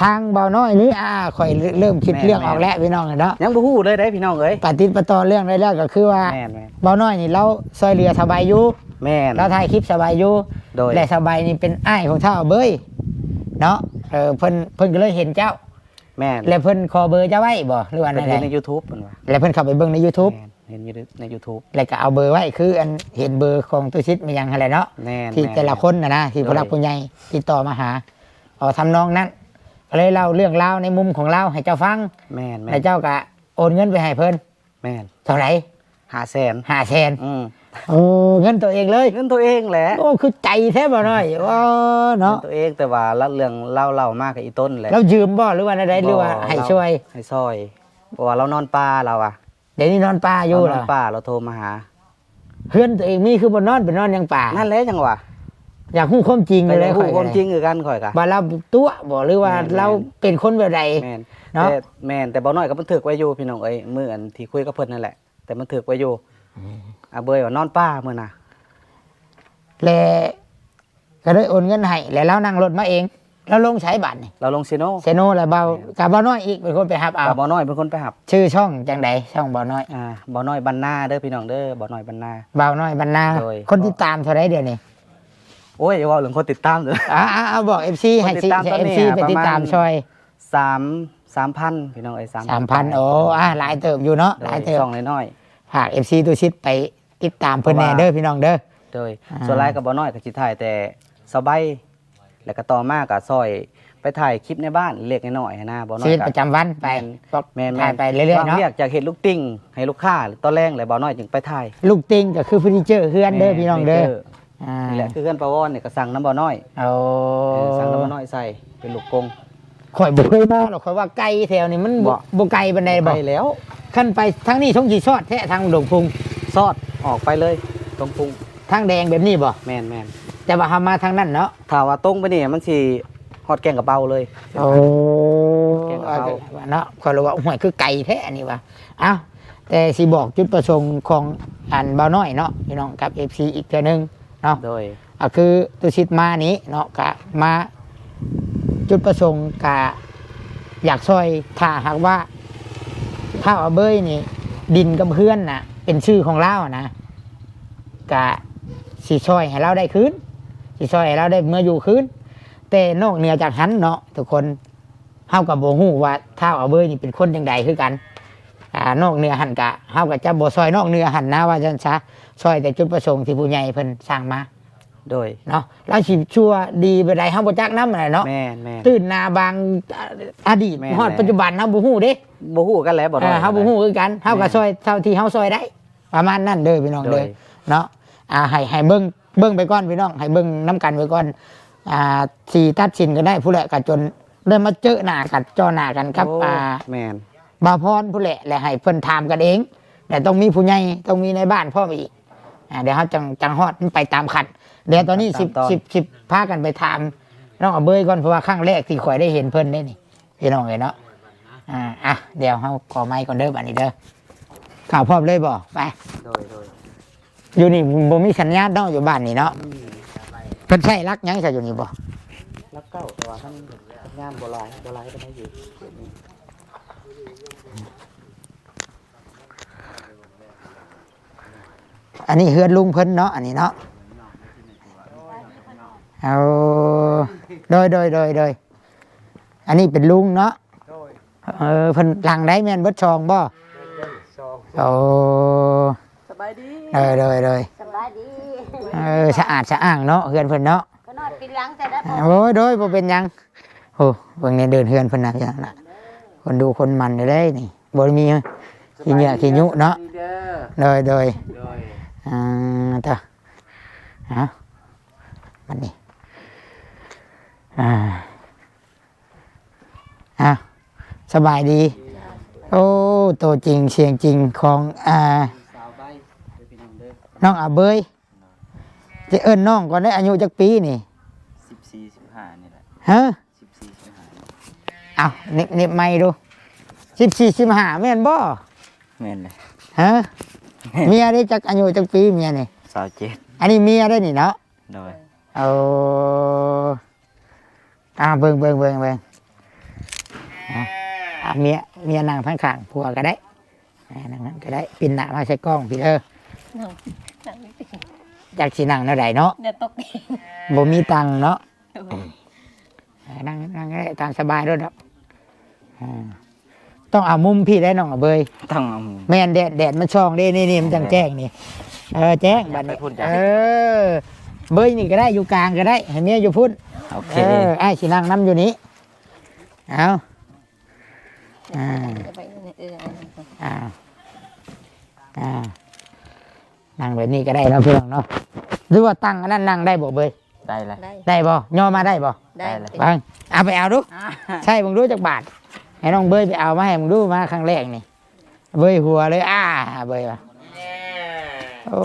ທາງບ່າວນ້ອຍນີ້ ອ່າ ຂ້ອຍເລີ່ມຄິດ ແມ່ນໆ ເລື່ອງອອກແລ້ວພີ່ນ້ອງເນາະ ຍັງບໍ່ຮູ້ເລີຍເດ້ພີ່ນ້ອງເອີຍ ປະຕິດປະຕໍ່ເລື່ອງໄດ້ແລ້ວ ກໍຄືວ່າ ແມ່ນໆ ບ່າວນ້ອຍນີ້ລາວຊ່ອຍເຫຼືອຊາວໃບຢູ່ ແມ່ນ ລາວຖ່າຍຄລິບສະບາຍຢູ່ ໂດຍ ແລະ ສະບາຍນີ້ເປັນອ້າຍຂອງທ້າວເບີຍເນາະ ເອີ ເພິ່ນ ເພິ່ນກໍເລີຍເຫັນເຈົ້າ ແມ່ນ ແລະ ເພິ່ນຂໍເບີເຈົ້າໄວ້ບໍ່ ຫຼືວ່າແນວໃດ? ເພິ່ນເຫັນໃນຢູທູບເພິ່ນວ່າ ແລະ ເພິ່ນເຂົ້າໄປເບິ່ງໃນຢູທູບ ແມ່ນ ເຫັນຢູ່ໃນຢູທູບ ແລະ ກໍເອົາເບີໄວ້ ຄືອັນເຫັນເບີຂອງຕູ້ຊິດມາຫຍັງຫັ້ນແຫຼະເນາະ ແມ່ນ ທີ່ແມ່ນ ແຕ່ລະຄົນຫັ້ນນະ ທີ່ຜູ້ຫຼັກຜູ້ໃຫຍ່ຕິດຕໍ່ມາຫາ ເອົາທຳນອງນັ້ນ ກໍເລີຍເລົ່າເລື່ອງລາວໃນມຸມຂອງລາວໃຫ້ເຈົ້າຟັງ ແມ່ນໆ ແລະ ເຈົ້າກໍໂອນເງິນໄປໃຫ້ເພິ່ນ ແມ່ນ ເທົ່າໃດ? ຫ້າແສນ ຫ້າແສນ ອືມ ໂອ້ ເງິນຕົວເອງເລີຍ ເງິນຕົວເອງແຫຼະ ໂອ້ ຄືໃຈແທ້ບ່າວນ້ອຍ ໂອ້ ເນາະ ເງິນຕົວເອງ ແຕ່ວ່າລະ ເລື່ອງລາວເລົ່າມາກັບອີຕົນແຫຼະ ລາວຢືມບໍ່ ຫຼືວ່າແນວໃດ ຫຼືວ່າໃຫ້ຊ່ວຍ? ໃຫ້ຊ່ອຍ ເພາະວ່າລາວນອນປ່າລາວວ່າ ດຽວນີ້ນອນປ່າຢູ່ ລາວນອນປ່າ ລາວໂທມາຫາ ເຮືອນຕົວເອງມີຄືບໍ່ນອນ ໄປນອນຫຍັງປ່າ ນັ້ນແຫຼະຈັ່ງວ່າ ຢາກຮູ້ຄວາມຈິງ ກໍຢາກຮູ້ຄວາມຈິງຄືກັນຂ້ອຍກະ ວ່າລາວຕົວະບໍ່ ຫຼືວ່າ ແມ່ນໆ ລາວເປັນຄົນແບບໃດ ແມ່ນ ເນາະ ແຕ່ ແມ່ນ ແຕ່ບ່າວນ້ອຍກໍບັນທຶກໄວ້ຢູ່ພີ່ນ້ອງເອີຍ ມື້ອັນທີ່ຄຸຍກັບເພິ່ນນັ້ນແຫຼະ ແຕ່ບັນທຶກໄວ້ຢູ່ ອືມ ອາເບີຍວ່ານອນປ່າມື້ນະ ແລະ ກໍໄດ້ໂອນເງິນໃຫ້ ແລະ ລາວນັ່ງລົດມາເອງ ລາວລົງໃສບາດນີ້? ລາວລົງເຊໂນ ເຊໂນ ແລ້ວບ່າວ ແມ່ນ ກັບບ່າວນ້ອຍອີກເປັນຄົນໄປຮັບເອົາ ກັບບ່າວນ້ອຍເປັນຄົນໄປຮັບ ຊື່ຊ່ອງຈັ່ງໃດ ຊ່ອງບ່າວນ້ອຍ? ອ່າ ບ່າວນ້ອຍບັນນາເດີພີ່ນ້ອງເດີ ບ່າວນ້ອຍບັນນາ ບ່າວນ້ອຍບັນນາ ໂດຍ ຄົນຕິດຕາມເທົ່າໃດດຽວນີ້? ໂອ້ຍ ຢ່າເວົ້າເລື່ອງຄົນຕິດຕາມເດີ ອ່າໆ ບອກເອັຟຊີ ຄົນຕິດຕາມ ໃຫ້ ໃຫ້ ຕອນນີ້ ເອັຟຊີ ປະມານ ໄປຕິດຕາມຊ່ອຍ ສາມ ສາມພັນ ພີ່ນ້ອງເອີຍ ສາມພັນ ສາມພັນ ໂອ້ ອ່າ ຫຼາຍເຕີບຢູ່ເນາະ ໂດຍ ຫຼາຍເຕີບ ຊ່ອງນ້ອຍໆ ຝາກເອັຟຊີຕູ້ຊິດໄປຕິດຕາມເພິ່ນແດ່ເດີ ເພາະວ່າ ພີ່ນ້ອງເດີ ໂດຍ ອ່າ ສ່ວນຫຼາຍກໍບໍ່ນ້ອຍກໍຊິຖ່າຍແຕ່ສະບາຍ ແລ້ວກໍຕໍ່ມາກໍຊ່ອຍໄປຖ່າຍຄລິບໃນບ້ານເລັກໆນ້ອຍໆຫັ້ນນະ ບໍ່ນ້ອຍ ຊີວິດປະຈຳວັນໄປ ແມ່ນ ແມ່ນໆ ຖ່າຍໄປເລື້ອຍໆ ເນາະ ວາງວຽກ ຈາກເຮັດລູກຕິ່ງໃຫ້ລູກຄ້າຕອນແລງ ແລ້ວບໍ່ນ້ອຍຈຶ່ງໄປຖ່າຍ ລູກຕິ່ງກໍຄືເຟີນີເຈີເຮືອນເດີ ແມ່ນ ພີ່ນ້ອງເດີ ເຟີນີເຈີ ອ່າ ນີ້ແຫຼະ ຄືເຮືອນປາວອນນີ້ກໍສັ່ງນຳບໍ່ນ້ອຍ ໂອ້ ເອີ ສັ່ງນຳບໍ່ນ້ອຍໃສ່ເປັນລູກກົງ ຂ້ອຍບໍ່ເຄີຍມາດອກ ຂ້ອຍວ່າໄກແຖວນີ້ ມັນບໍ່ ບໍ່ ບໍ່ໄກປານໃດບໍ່? ບໍ່ໄກແລ້ວ ຄັນໄປທາງນີ້ຊົງຊິຊອດແທ້ ທາງດົງພຸງ ຊອດອອກໄປເລີຍດົງພຸງ ທາງແດງແບບນີ້ບໍ່? ແມ່ນໆ ແຕ່ວ່າເຮົາມາທາງນັ້ນເນາະ ຖ້າວ່າຕົງໄປນີ້ມັນຊິຮອດແກ່ງກະເປົາເລີຍ ໂອ້ ແກ່ງກະເປົາ ເນາະ ຂ້ອຍລະວ່າ ໂອ້ຍ ຄືໄກແທ້ອັນນີ້ວ່າ ເອົ້າ ແຕ່ຊິບອກຈຸດປະສົງຂອງອັນບ່າວນ້ອຍເນາະ ພີ່ນ້ອງ ກັບເອັຟຊີອີກເທື່ອໜຶ່ງເນາະ ໂດຍ ກໍຄືຕຸສິດມານີ້ເນາະ ກະມາ ຈຸດປະສົງກະຢາກຊ່ອຍ ຖ້າຫາກວ່າທ້າວອາເບີຍນີ້ ດິນກັບເຮືອນນະເປັນຊື່ຂອງລາວນະ ກະຊິຊ່ອຍໃຫ້ລາວໄດ້ຄືນ ຊິຊ່ອຍໃຫ້ລາວໄດ້ເມືອຢູ່ຄືນ ແຕ່ນອກເໜືອຈາກຫັ້ນເນາະ ທຸກຄົນ ເຮົາກໍບໍ່ຮູ້ວ່າທ້າວອາເບີຍນີ້ເປັນຄົນຈັ່ງໃດຄືກັນ ອ່າ ນອກເໜືອຫັ້ນກະ ເຮົາກໍຈະບໍ່ຊ່ອຍນອກເໜືອຫັ້ນນະ ວ່າຊັ້ນຊະ ຊ່ອຍແຕ່ຈຸດປະສົງທີ່ຜູ້ໃຫຍ່ເພິ່ນສ້າງມາ ໂດຍ ເນາະ ລາວຊິຊົ່ວດີແບບໃດເຮົາບໍ່ຈັກນຳຫັ້ນແຫຼະເນາະ ແມ່ນໆ ຕື່ນໜ້າບາງອະດີດ ແມ່ນ ຮອດປັດຈຸບັນເຮົາບໍ່ຮູ້ເດ້ ບໍ່ຮູ້ຄືກັນແຫຼະ ບໍ່ ເອີ ເຮົາບໍ່ຮູ້ຄືກັນ ເຮົາກໍ ແມ່ນ ຊ່ອຍເທົ່າທີ່ເຮົາຊ່ອຍໄດ້ ປະມານນັ້ນເດີພີ່ນ້ອງເດີ ໂດຍ ເນາະ ອ່າ ໃຫ້ ໃຫ້ເບິ່ງ ເບິ່ງໄປກ່ອນພີ່ນ້ອງ ໃຫ້ເບິ່ງນຳກັນໄປກ່ອນ ອ່າ ຊິຕັດສິນກັນໄດ້ພຸ້ນແຫຼະ ກໍຈົນໄດ້ມາເຈີໜ້າກັນ ຈໍ້ໜ້າກັນກັບ ໂອ້ ອ່າ ແມ່ນ ບ່າວພອນພຸ້ນແຫຼະ ແລະ ໃຫ້ເພິ່ນຖາມກັນເອງ ແລະ ຕ້ອງມີຜູ້ໃຫຍ່ ຕ້ອງມີນາຍບ້ານພ້ອມອີກ ອ່າ ດຽວເຮົາຈັ່ງ ຈັ່ງຮອດ ມັນໄປຕາມຂັ້ນ ດຽວຕອນນີ້ ຕາມຕອນ ຊິ ຊິ ຊິພາກັນໄປຖາມນ້ອງອາເບີຍກ່ອນ ເພາະວ່າຄັ້ງແລກທີ່ຂ້ອຍໄດ້ເຫັນເພິ່ນເດ້ນີ້ ພີ່ນ້ອງເອີຍເນາະ ອ່າ ອ່ະ ດຽວເຮົາຂໍໄມກ່ອນເດີ ບາດນີ້ເດີ ເຂົ້າພ້ອມເລີຍບໍ່? ໄປ ໂດຍ ໂດຍ ຢູ່ນີ້ບໍ່ມີສັນຍານເນາະ ຢູ່ບ້ານນີ້ເນາະ ອືມ ເພິ່ນໃຊ້ຫຼັກຫຍັງຊະ ຢູ່ນີ້ບໍ່? ຫຼັກເກົ້າ ແຕ່ວ່າທຳ ທຳງານບໍ່ຫຼາຍ ບໍ່ຫຼາຍປານໃດຢູ່ ອັນນີ້ເຮືອນລຸງເພິ່ນເນາະ ອັນນີ້ເນາະ ເອົາ ໂດຍ ໂດຍ ໂດຍ ໂດຍ ອັນນີ້ເປັນລຸງເນາະ ໂດຍ ເອີ ເພິ່ນຫຼັງໃດແມ່ນເບິດຊ່ອງບໍ່? ໂອ້ ສະບາຍດີ ໂດຍ ໂດຍ ໂດຍ ສະບາຍດີ ເອີ ສະອາດສະອ້າງເນາະ ເຮືອນເພິ່ນເນາະ ກໍນອນປີນຫຼັງໃສ່ໄດ້ບໍ່? ໂອ້ຍ ໂດຍ ບໍ່ເປັນຫຍັງ ໂອ້ ເບິ່ງໃນເດີ່ນເຮືອນເພິ່ນນະ ພີ່ນ້ອງນະ ຄົນດຸຄົນໝັ່ນຢູ່ເດ້ນີ້ ບໍ່ໄດ້ມີຂີ້ເຫຍື້ອຂີ້ຍຸເນາະ ດີເດີ ໂດຍ ໂດຍ ໂດຍ ອ່າ ຕະ ເອົາ ບັດນີ້ ອ່າ ອ່າ ສະບາຍດີ ໂອ້ ໂຕຈິງສຽງຈິງຂອງ ອ່າ ສາວໃບ ເດີພີ່ນ້ອງເດີ ນ້ອງອາເບີຍ ຈະເອີ້ນນ້ອງກ່ອນເດ້ ອາຍຸຈັກປີນີ້? ສິບສີ່ ສິບຫ້ານີ້ແຫຼະ ຮະ? ສິບສີ່ ສິບຫ້າ ເອົ້າ ເນັບ ເນັບໄມດູ ສິບສີ່ ສິບຫ້າ ແມ່ນບໍ່? ແມ່ນແຫຼະ ຮະ? ແມ່ນ ເມຍເດ້ ຈັກ ອາຍຸຈັກປີເມຍນີ້? ຊາວເຈັດ ອັນນີ້ເມຍເດ້ນີ້ເນາະ ໂດຍ ໂອ້ ອ່າ ເບິ່ງ ເບິ່ງ ເບິ່ງ ເບິ່ງ ອ່າ ເມຍ ເມຍນັ່ງທາງຂ້າງຜົວກໍໄດ້ ອ່າ ນັ່ງນັ້ນກໍໄດ້ ປິ່ນໜ້າມາໃສ່ກ້ອງພີ້ເດີ ນັ່ງ ນັ່ງນີ້ຕິ ຈັກຊິນັ່ງແນວໃດເນາະ ແນວຕົກເອງ ບໍ່ມີຕັ່ງເນາະ. ໂດຍ ເອີ ນັ່ງ ນັ່ງໄດ້ຕາມສະບາຍໂລດດອກ. ອ່າ ຕ້ອງເອົາມຸມພີ້ໄດ໋ນ້ອງເບີຍ ຕ້ອງເອົາມຸມ ແມ່ນແດດ ແດດມັນສ່ອງເດ້ ນີ້ ນີ້ມັນຈັ່ງແຈ້ງນີ້. ເອີ ແຈ້ງບັດນີ້ ໄປພຸ້ນຈ້ະ ເອີ ເບີຍນີ້ກໍໄດ້ ຢູ່ກາງກໍໄດ້ ໃຫ້ເມຍຢູ່ພຸ້ນ. ໂອເຄ ເອີ ອ້າຍຊິນັ່ງນຳຢູ່ນີ້. ເອົາ ອ່າ ເອີ ອ່າ ອ່າ ນັ່ງແບບນີ້ກໍໄດ້ເນາະ ພີ່ນ້ອງເນາະ. ຫຼືວ່າຕັ້ງອັນນັ້ນນັ່ງໄດ້ບໍ່ເບີຍ? ໄດ້ລະ ໄດ້ ໄດ້ບໍ່? ຍໍມາໄດ້ບໍ່? ໄດ້ ໄດ້ລະ ເບິ່ງ ເອົາໄປເອົາດູ ອ່າ ໃຊ້ເບິ່ງດູຈັກບາດ. ໃຫ້ນ້ອງເບີຍໄປເອົາມາໃຫ້ເບິ່ງດູ ມາຄັ້ງແລກນີ້ ເບີຍຫົວເລີຍ ອ່າ ເບີຍວ່າ ໂອ້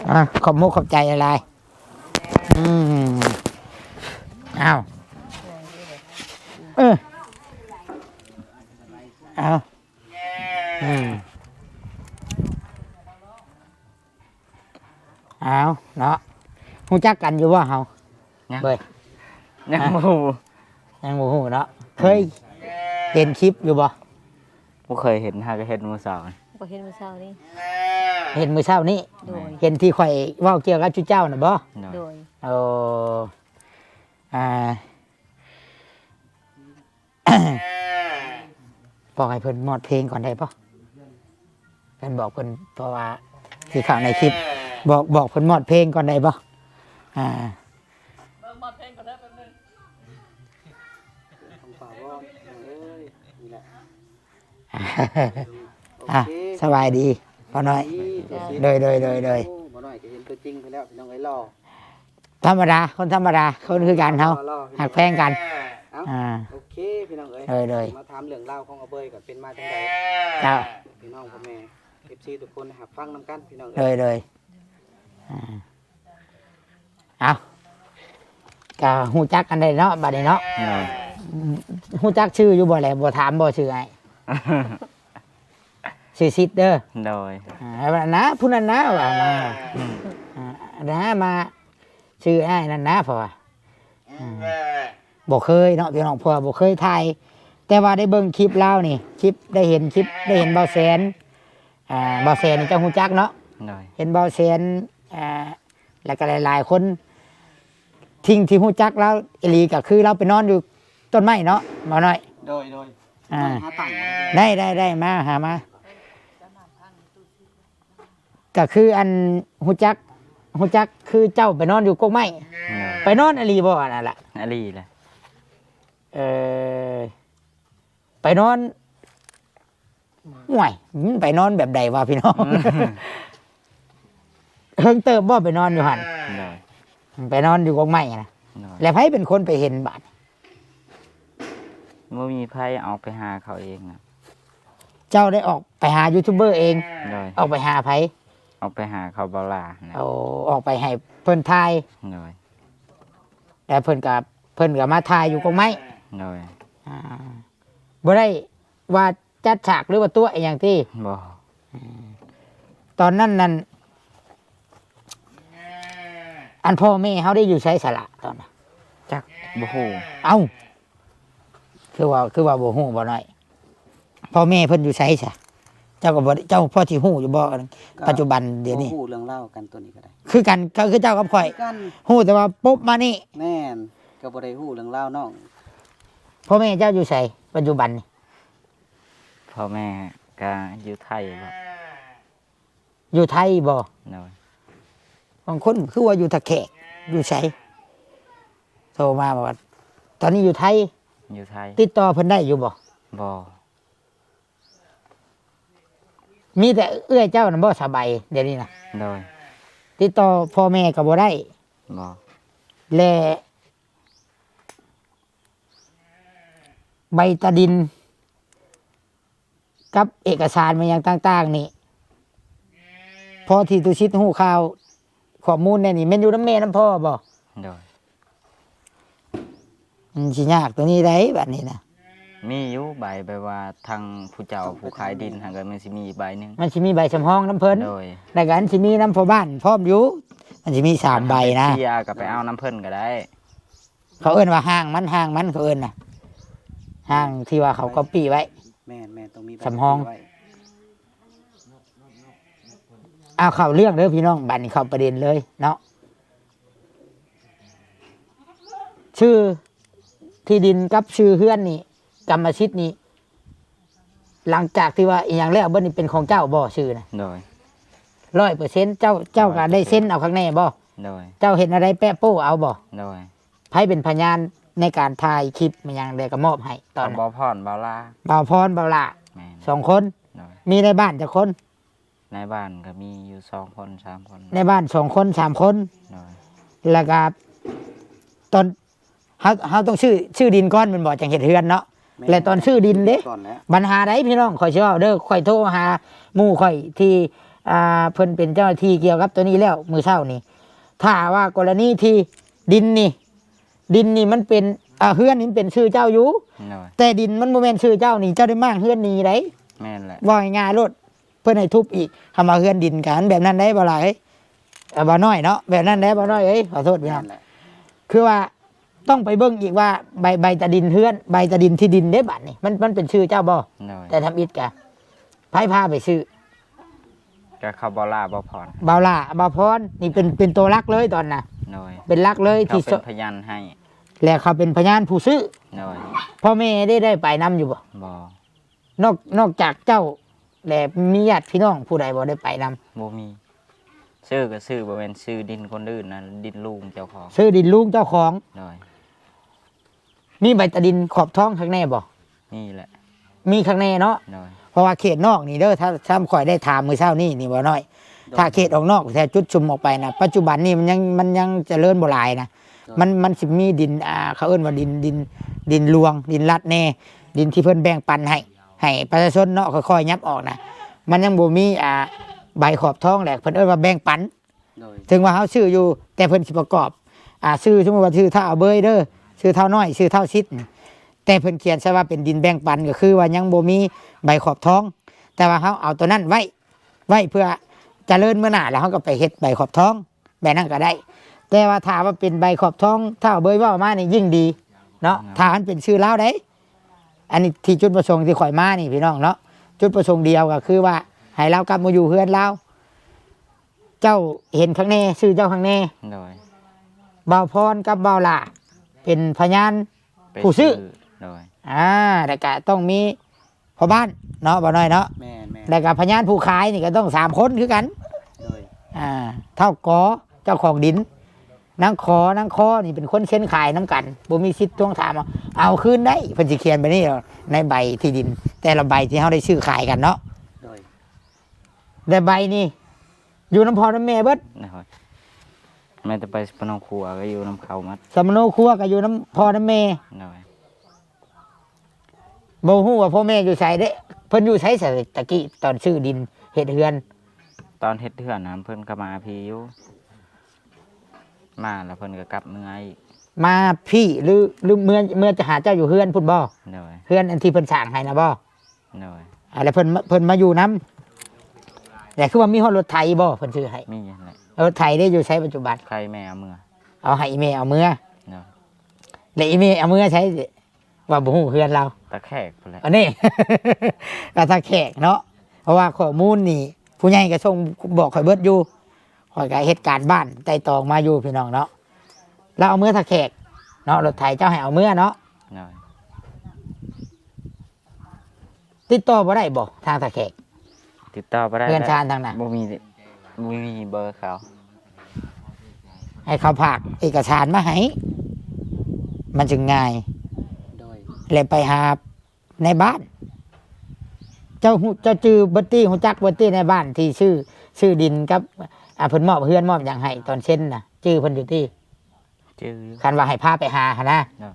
ອ່ະ ຂອບມຸກຂອບໃຈຫຼາຍໆ. ອືມ ອ້າວ ເອີ ເອົາ ອືມ ເອົາເນາະ ຮູ້ຈັກກັນຢູ່ບໍ່ເຮົາ? ຍັງ ເວີຍ ຍັງ ຮະ ບໍ່ຮູ້ ຍັງບໍ່ຮູ້ເນາະ. ເຄີຍ ອືມ ເຫັນຄລິບຢູ່ບໍ່? ບໍ່ເຄີຍເຫັນ ຫາກະເຫັນມື້ເຊົ້ານີ້ ກໍເຫັນມື້ເຊົ້ານີ້ ເຫັນມື້ເຊົ້ານີ້ ໂດຍ ເຫັນທີ່ຂ້ອຍເວົ້າກ່ຽວກັບຈຸເຈົ້ານະບໍ່? ໂດຍ ໂດຍ ໂອ້ ອ່າ ບອກໃຫ້ເພິ່ນມອດເພງກ່ອນໄດ້ບໍ່? ເພິ່ນບອກເພິ່ນ ເພາະວ່າຊິເຂົ້າໃນຄລິບ ບອກ ບອກເພິ່ນມອດເພງກ່ອນໄດ້ບໍ່? ອ່າ ເບິ່ງມອດເພງກ່ອນເດີແປັບໜຶ່ງ ຂອງຝາກບໍ່ ເອີຍ ນີ້ແຫຼະ. ອ່ະ ໂອເຄ ສະບາຍດີພໍ່ນ້ອຍ ໂດຍ ໂດຍ ໂດຍ ໂດຍ ໂອ້ ບໍ່ນ້ອຍກໍເຫັນຕົວຈິງເພິ່ນແລ້ວ ພີ່ນ້ອງເອີຍ ຫຼໍ່ ທຳມະດາ ຄົນທຳມະດາ ຄົນຄືກັນເຮົາ ຫຼໍ່ໆ ຮັກແພງກັນ ພີ່ນ້ອງເອີຍ ເອົ້າ ອ່າ ໂອເຄ ພີ່ນ້ອງເອີຍ ໂດຍ ໂດຍ ມາຖາມເລື່ອງລາວຂອງອາເບີຍ ກໍເປັນມາຈັ່ງໃດ ເຈົ້າ ພີ່ນ້ອງພໍ່ແມ່ ເອັຟຊີ ທຸກຄົນໄດ້ຮັບຟັງນຳກັນ ພີ່ນ້ອງເອີຍ ໂດຍ ໂດຍ ອ່າ ເອົ້າ ກໍຮູ້ຈັກກັນໄດ້ເນາະ ບາດນີ້ເນາະ ໂດຍ ຮູ້ຈັກຊື່ຢູ່ບໍ່ແຫຼະ ບໍ່ຖາມບໍ່ຊື່ອ້າຍ ຊື່ສິດເດີ ໂດຍ ອ່າ ອັນນັ້ນນະ ຜູ້ນັ້ນນະ ວ່າມາ ອ່າ ອັນນັ້ນນະ ມາ ຊື່ອ້າຍນັ້ນນະ ເພາະວ່າ ອືມ ບໍ່ເຄີຍເນາະ ພີ່ນ້ອງ ເພາະວ່າບໍ່ເຄີຍຖ່າຍ ແຕ່ວ່າໄດ້ເບິ່ງຄລິບລາວນີ້ ຄລິບ ໄດ້ເຫັນຄລິບ ໄດ້ເຫັນບ່າວແສນ ອ່າ ບ່າວແສນນີ້ເຈົ້າຮູ້ຈັກເນາະ ໂດຍ ເຫັນບ່າວແສນ ອ່າ ແລ້ວກໍຫຼາຍໆຄົນ ທີ່ ທີ່ຮູ້ຈັກລາວອີ່ຫຼີກໍຄືລາວໄປນອນຢູ່ຕົ້ນໄມ້ເນາະ ບ່າວນ້ອຍ ໂດຍ ໂດຍ ອ່າ ໄດ້ ໄດ້ ໄດ້ ມາ ຫາມາ ກໍຄືອັນ ຮູ້ຈັກ ຮູ້ຈັກຄືເຈົ້າໄປນອນຢູ່ກົກໄມ້ ໂດຍ ໄປນອນອີ່ຫຼີບໍ່ ອັນນັ້ນລະ ອີ່ຫຼີແຫຼະ ເອີ ໄປນອນ ໂອ້ຍ ໄປນອນແບບໃດວະ ພີ່ນ້ອງ ອືມ ເຫິງເຕີບບໍ່ໄປນອນຢູ່ຫັ້ນ ໂດຍ ໄປນອນຢູ່ກົກໄມ້ນະ ໂດຍ ແລ້ວໃຜເປັນຄົນໄປເຫັນບາດ? ບໍ່ມີໃຜ ອອກໄປຫາເຂົາເອງນະ ເຈົ້າໄດ້ອອກໄປຫາຢູທູບເບີເອງ ໂດຍ ອອກໄປຫາໃຜ? ອອກໄປຫາເຂົາເບົາຫຼ້ານະ ໂອ້ ອອກໄປໃຫ້ເພິ່ນຖ່າຍ ໂດຍ ແລ້ວເພິ່ນກໍ ເພິ່ນກໍມາຖ່າຍຢູ່ກົກໄມ້ ໂດຍ ອ່າ ບໍ່ໄດ້ວ່າຈັດສາກ ຫຼືວ່າຕົວະອີ່ຫຍັງຕິ? ບໍ່ ອືມ ຕອນນັ້ນນັ້ນ ອັນພໍ່ແມ່ເຮົາໄດ້ຢູ່ໃສສະລະຕອນນັ້ນ? ຈັກ ບໍ່ຮູ້ ເອົ້າ ຄືວ່າ ຄືວ່າບໍ່ຮູ້ ບໍ່ນ້ອຍ ພໍ່ແມ່ເພິ່ນຢູ່ໃສຊະ? ເຈົ້າກໍບໍ່ ເຈົ້າພໍຊິຮູ້ຢູ່ບໍ່ ປັດຈຸບັນດຽວນີ້? ບໍ່ຮູ້ເລື່ອງລາວກັນ ຕົວນີ້ກໍໄດ້ ຄືກັນ ກໍຄືເຈົ້າກັບຂ້ອຍ ຄືກັນ ຮູ້ແຕ່ວ່າປົບມານີ້ ແມ່ນ ກໍບໍ່ໄດ້ຮູ້ເລື່ອງລາວນ້ອງ ພໍ່ແມ່ເຈົ້າຢູ່ໃສປັດຈຸບັນນີ້? ພໍ່ແມ່ກໍຢູ່ໄທບໍ? ຢູ່ໄທບໍ? ໂດຍ ບາງຄົນຄືວ່າຢູ່ທ່າແຂກ ຢູ່ໃສ? ໂທມາບອກວ່າ ຕອນນີ້ຢູ່ໄທ ຢູ່ໄທ ຕິດຕໍ່ເພິ່ນໄດ້ຢູ່ບໍ? ບໍ່ ມີແຕ່ເອື້ອຍເຈົ້ານັ້ນບໍ ສະໃບ ດຽວນີ້ນະ? ໂດຍ ຕິດຕໍ່ພໍ່ແມ່ກໍບໍ່ໄດ້? ບໍ່ ແລະ ໃບຕາດິນກັບເອກະສານມາຫຍັງຕ່າງໆນີ້ ພໍທີ່ຕຸສິດຮູ້ຂ່າວ ຂໍ້ມູນແນວນີ້ ແມ່ນຢູ່ນຳແມ່ນຳພໍ່ບໍ? ໂດຍ ມັນຊິຍາກຕົວນີ້ໄດ໋ ບາດນີ້ນະ ມີຢູ່ໃບ ແບບວ່າທາງຜູ້ເຈົ້າຜູ້ຂາຍດິນຫັ້ນ ກໍມັນຊິມີໃບໜຶ່ງ ມັນຊິມີໃບສຳຮອງນຳເພິ່ນ ໂດຍ ແລ້ວກໍອັນຊິມີນຳພໍ່ບ້ານພ້ອມຢູ່ ມັນຊິມີສາມໃບນະ ເສຍກໍໄປເອົານຳເພິ່ນກໍໄດ້ ເຂົາເອີ້ນວ່າຮ່າງມັນ ຮ່າງມັນ ເຂົາເອີ້ນນະ ຮ່າງທີ່ວ່າເຂົາກັອບປີ້ໄວ້ ແມ່ນໆ ຕ້ອງມີໃບສຳຮອງໄວ້. ເອົາເຂົ້າເລື່ອງເດີພີ່ນ້ອງ, ບັດນີ້ເຂົ້າປະເດັນເລີຍເນາະ. ຊື່ທີ່ດິນກັບຊື່ເຮືອນນີ້ ກຳມະສິດນີ້ ຫຼັງຈາກທີ່ວ່າອີ່ຫຍັງແລ້ວເບິດນີ້ ເປັນຂອງເຈົ້າບໍ່ຊື່ນະ? ໂດຍ ຮ້ອຍເປີເຊັນ ເຈົ້າ ເຈົ້າກໍໄດ້ເຊັນເອົາຄັກແນ່ບໍ່? ໂດຍ ເຈົ້າເຮັດແນວໃດ ແປະໂປ້ເອົາບໍ່? ໂດຍ ໃຜເປັນພະຍານໃນການຖ່າຍຄລິບມາຫຍັງ ແລ້ວກໍມອບໃຫ້ຕອນນັ້ນ? ບ່າວພອນ ບ່າວຫຼ້າ ບ່າວພອນ ບ່າວຫຼ້າ ແມ່ນ ສອງຄົນ. ໂດຍ ມີໃນບ້ານຈັກຄົນ? ໃນບ້ານກໍມີຢູ່ສອງຄົນ ສາມຄົນ ໃນບ້ານສອງຄົນ ສາມຄົນ. ໂດຍ ແລ້ວກໍຕອນ ເຮົາ ເຮົາຕ້ອງຊື້ ຊື້ດິນກ່ອນແມ່ນບໍ່ ຈັ່ງເຮັດເຮືອນເນາະ? ແມ່ນ ແລະຕອນຊື້ດິນເດ້ ຊື້ດິນກ່ອນແຫຼະ. ບັນຫາໃດພີ່ນ້ອງ ຂ້ອຍຊິເວົ້າເດີ ຂ້ອຍໂທຫາໝູ່ຂ້ອຍທີ່ ອ່າ ເພິ່ນເປັນເຈົ້າໜ້າທີ່ກ່ຽວກັບໂຕນີ້ແລ້ວມື້ເຊົ້ານີ້. ຖ້າວ່າກໍລະນີທີ່ດິນນີ້ ດິນນີ້ມັນເປັນ ອ່າ ເຮືອນນີ້ມັນເປັນຊື່ເຈົ້າຢູ່ ໂດຍ ແຕ່ດິນມັນບໍ່ແມ່ນຊື່ເຈົ້ານີ້ ເຈົ້າໄດ້ມ້າງເຮືອນໜີໄດ໋. ແມ່ນແຫຼະ ເວົ້າງ່າຍໆໂລດ ເພິ່ນໃຫ້ທຸບອີກ. ຄຳວ່າເຮືອນດິນກໍອັນແບບນັ້ນໄດ໋ ບໍ່ຫຼາຍ ເອີ ບໍ່ນ້ອຍເນາະ ແບບນັ້ນໄດ໋ ບໍ່ນ້ອຍເອີຍ ຂໍໂທດພີ່ນ້ອງ. ແມ່ນແຫຼະ ຄືວ່າຕ້ອງໄປເບິ່ງອີກວ່າໃບ ໃບຕາດິນເຮືອນ ໃບຕາດິນທີ່ດິນເດ້ ບັດນີ້ມັນ ມັນເປັນຊື່ເຈົ້າບໍ່? ໂດຍ ແຕ່ທຳອິດກະໃຜພາໄປຊື້? ກໍເຂົາ ບ່າວຫຼ້າ ບ່າວພອນ ບ່າວຫຼ້າ ບ່າວພອນ ນີ້ເປັນ ເປັນຕົວຫຼັກເລີຍຕອນນະ. ໂດຍ ເປັນຫຼັກເລີຍ ເຂົາ ທີ່ ເປັນພະຍານໃຫ້ ແລ້ວເຂົາເປັນພະຍານຜູ້ຊື້. ໂດຍ ພໍ່ແມ່ໄດ້ ໄດ້ໄປນຳຢູ່ບໍ່? ບໍ່ ນອກ ນອກຈາກເຈົ້າ ແລະມີຍາດພີ່ນ້ອງຜູ້ໃດບໍ່ໄດ້ໄປນຳ? ບໍ່ມີ ຊື້ກໍຊື້ ບໍ່ແມ່ນຊື້ດິນຄົນອື່ນນະ ດິນລຸງເຈົ້າຂອງ ຊື້ດິນລຸງເຈົ້າຂອງ. ໂດຍ ມີໃບຕາດິນຂອບທອງຄັກແນ່ບໍ່? ມີແຫຼະ ມີຄັກແນ່ເນາະ. ໂດຍ ເພາະວ່າເຂດນອກນີ້ເດີ ຖ້າ ຖ້າຂ້ອຍໄດ້ຖາມມື້ເຊົ້ານີ້ນີ້ ບໍ່ນ້ອຍ ໂດຍ ຖ້າເຂດອອກນອກແຖວຈຸດຊຸມອອກໄປນະ ປັດຈຸບັນນີ້ມັນຍັງ ມັນຍັງຈະເລີນບໍ່ຫຼາຍນະ. ໂດຍ ມັນ ມັນຊິມີດິນ ອ່າ ເຂົາເອີ້ນວ່າດິນ ດິນ ດິນຫຼວງ ດິນລັດແນ່ ດິນທີ່ເພິ່ນແບ່ງປັນໃຫ້ ໃຫ້ປະຊາຊົນເນາະ ຄ່ອຍໆຫຍັບອອກນະ ມັນຍັງບໍ່ມີ ອ່າ ໃບຂອບທອງແຫຼະ ເພິ່ນເອີ້ນວ່າແບ່ງປັນ. ໂດຍ ເຖິງວ່າເຮົາຊື້ຢູ່ ແຕ່ເພິ່ນຊິປະກອບ ອ່າ ຊື່ ສົມມຸດວ່າຊື່ທ້າວເບີຍເດີ ຊື່ທ້າວນ້ອຍ ຊື່ທ້າວຊິດ ແຕ່ເພິ່ນຂຽນໃສ່ວ່າເປັນດິນແບ່ງປັນ ກໍຄືວ່າຍັງບໍ່ມີໃບຂອບທອງ ແຕ່ວ່າເຮົາເອົາຕົວນັ້ນໄວ້ ໄວ້ເພື່ອຈະເລີນມື້ໜ້າ ແລ້ວເຮົາກໍໄປເຮັດໃບຂອບທອງ ແບບນັ້ນກໍໄດ້. ແຕ່ວ່າຖ້າວ່າເປັນໃບຂອບທອງ ທ້າວເບີຍເວົ້າມານີ້ຍິ່ງດີເນາະ ຖ້າມັນເປັນຊື່ລາວໃດ໋. ອັນນີ້ທີ່ຈຸດປະສົງທີ່ຂ້ອຍມານີ້ພີ່ນ້ອງເນາະ ຈຸດປະສົງດຽວກໍຄືວ່າໃຫ້ລາວກັບມາຢູ່ເຮືອນລາວ. ເຈົ້າເຫັນຄັກແນ່ ຊື່ເຈົ້າຄັກແນ່. ໂດຍ ບ່າວພອນກັບບ່າວຫຼ້າເປັນພະຍານ ເປັນ ຜູ້ຊື້ ຜູ້ຊື້. ໂດຍ ອ່າ ແລ້ວກະຕ້ອງມີພໍ່ບ້ານເນາະ ບ່າວນ້ອຍເນາະ. ແມ່ນໆ ແລ້ວກະພະຍານຜູ້ຂາຍນີ້ກໍຕ້ອງສາມຄົນຄືກັນ. ໂດຍ ອ່າ ທ້າວກໍ ເຈົ້າຂອງດິນ ນາງຂໍ ນາງຄໍນີ້ເປັນຄົນເຊັນຂາຍນຳກັນ ບໍ່ມີສິດທວງຖາມ ເອົາ ເອົາຄືນໄດ້ ເພິ່ນຊິຂຽນແບບນີ້ໃນໃບທີ່ດິນ ແຕ່ລະໃບທີ່ເຮົາໄດ້ຊື້ຂາຍກັນເນາະ. ໂດຍ ແຕ່ໃບນີ້ຢູ່ນຳພໍ່ນຳແມ່ເບິດ. ໂດຍ ແມ່ນແຕ່ໄປສຳມະໂນຄົວກໍຢູ່ນຳເຂົາໝົດ ສຳມະໂນຄົວກໍຢູ່ນຳພໍ່ນຳແມ່. ໂດຍ ບໍ່ຮູ້ວ່າພໍ່ແມ່ຢູ່ໃສເດ້ ເພິ່ນຢູ່ໃສຊະ ຕະກີ້ຕອນຊື້ດິນເຮັດເຮືອນ? ຕອນເຮັດເຮືອນນະ ເພິ່ນກໍມາພີ້ຢູ່ ມາແລ້ວເພິ່ນກໍກັບເມືອອີກ. ມາພີ້ ຫຼື ຫຼືເມືອ ເມືອຈະຫາເຈົ້າຢູ່ເຮືອນພຸ້ນບໍ່? ໂດຍ ເຮືອນອັນທີ່ເພິ່ນສ້າງໃຫ້ນະບໍ່? ໂດຍ ອ່າ ແລ້ວເພິ່ນ ເພິ່ນມາຢູ່ນຳ ແລ້ວຄືວ່າມີຮອດລົດໄຖບໍ່ ເພິ່ນຊື້ໃຫ້? ມີແຫຼະ. ລົດໄຖເດ້ ຢູ່ໃສປັດຈຸບັນ? ໄຖແມ່ເອົາເມືອ ເອົາໃຫ້ອີ່ແມ່ເອົາເມືອ. ໂດຍ ແລ້ວອີ່ແມ່ເອົາເມືອໃສ? ວ່າບໍ່ຮູ້ເຮືອນລາວ ຕາແຂກພຸ້ນແຫຼະ. ອັນນີ້ ກໍຕາແຂກເນາະ ເພາະວ່າຂໍ້ມູນນີ້ຜູ້ໃຫຍ່ກໍສົ່ງບອກຂ້ອຍເບິດຢູ່ ຂ້ອຍກໍເຮັດການບ້ານໄຕ່ຕອງມາຢູ່ພີ່ນ້ອງເນາະ. ລາວເອົາເມືອທ່າແຂກເນາະ ລົດໄຖເຈົ້າໃຫ້ເອົາເມືອເນາະ. ໂດຍ ຕິດຕໍ່ບໍ່ໄດ້ບໍ່ທາງທ່າແຂກ? ຕິດຕໍ່ບໍ່ໄດ້ ເຮືອນຊານທາງນັ້ນ ບໍ່ມີ ບໍ່ມີເບີເຂົາ. ໃຫ້ເຂົາຝາກເອກະສານມາໃຫ້ ມັນຈຶ່ງງ່າຍ. ໂດຍ ແລ້ວໄປຫານາຍບ້ານ ເຈົ້າຮູ້ ເຈົ້າຈື່ເບິດຕິ ຮູ້ຈັກເບິດຕິນາຍບ້ານທີ່ຊື້ ຊື້ດິນກັບ ອ່າ ເພິ່ນມອບເຮືອນມອບຫຍັງໃຫ້ຕອນເຊັນນະ ຈື່ເພິ່ນຢູ່ຕິ? ຈື່ຢູ່ ຄັນວ່າໃຫ້ພາໄປຫາຫັ້ນນະ. ໂດຍ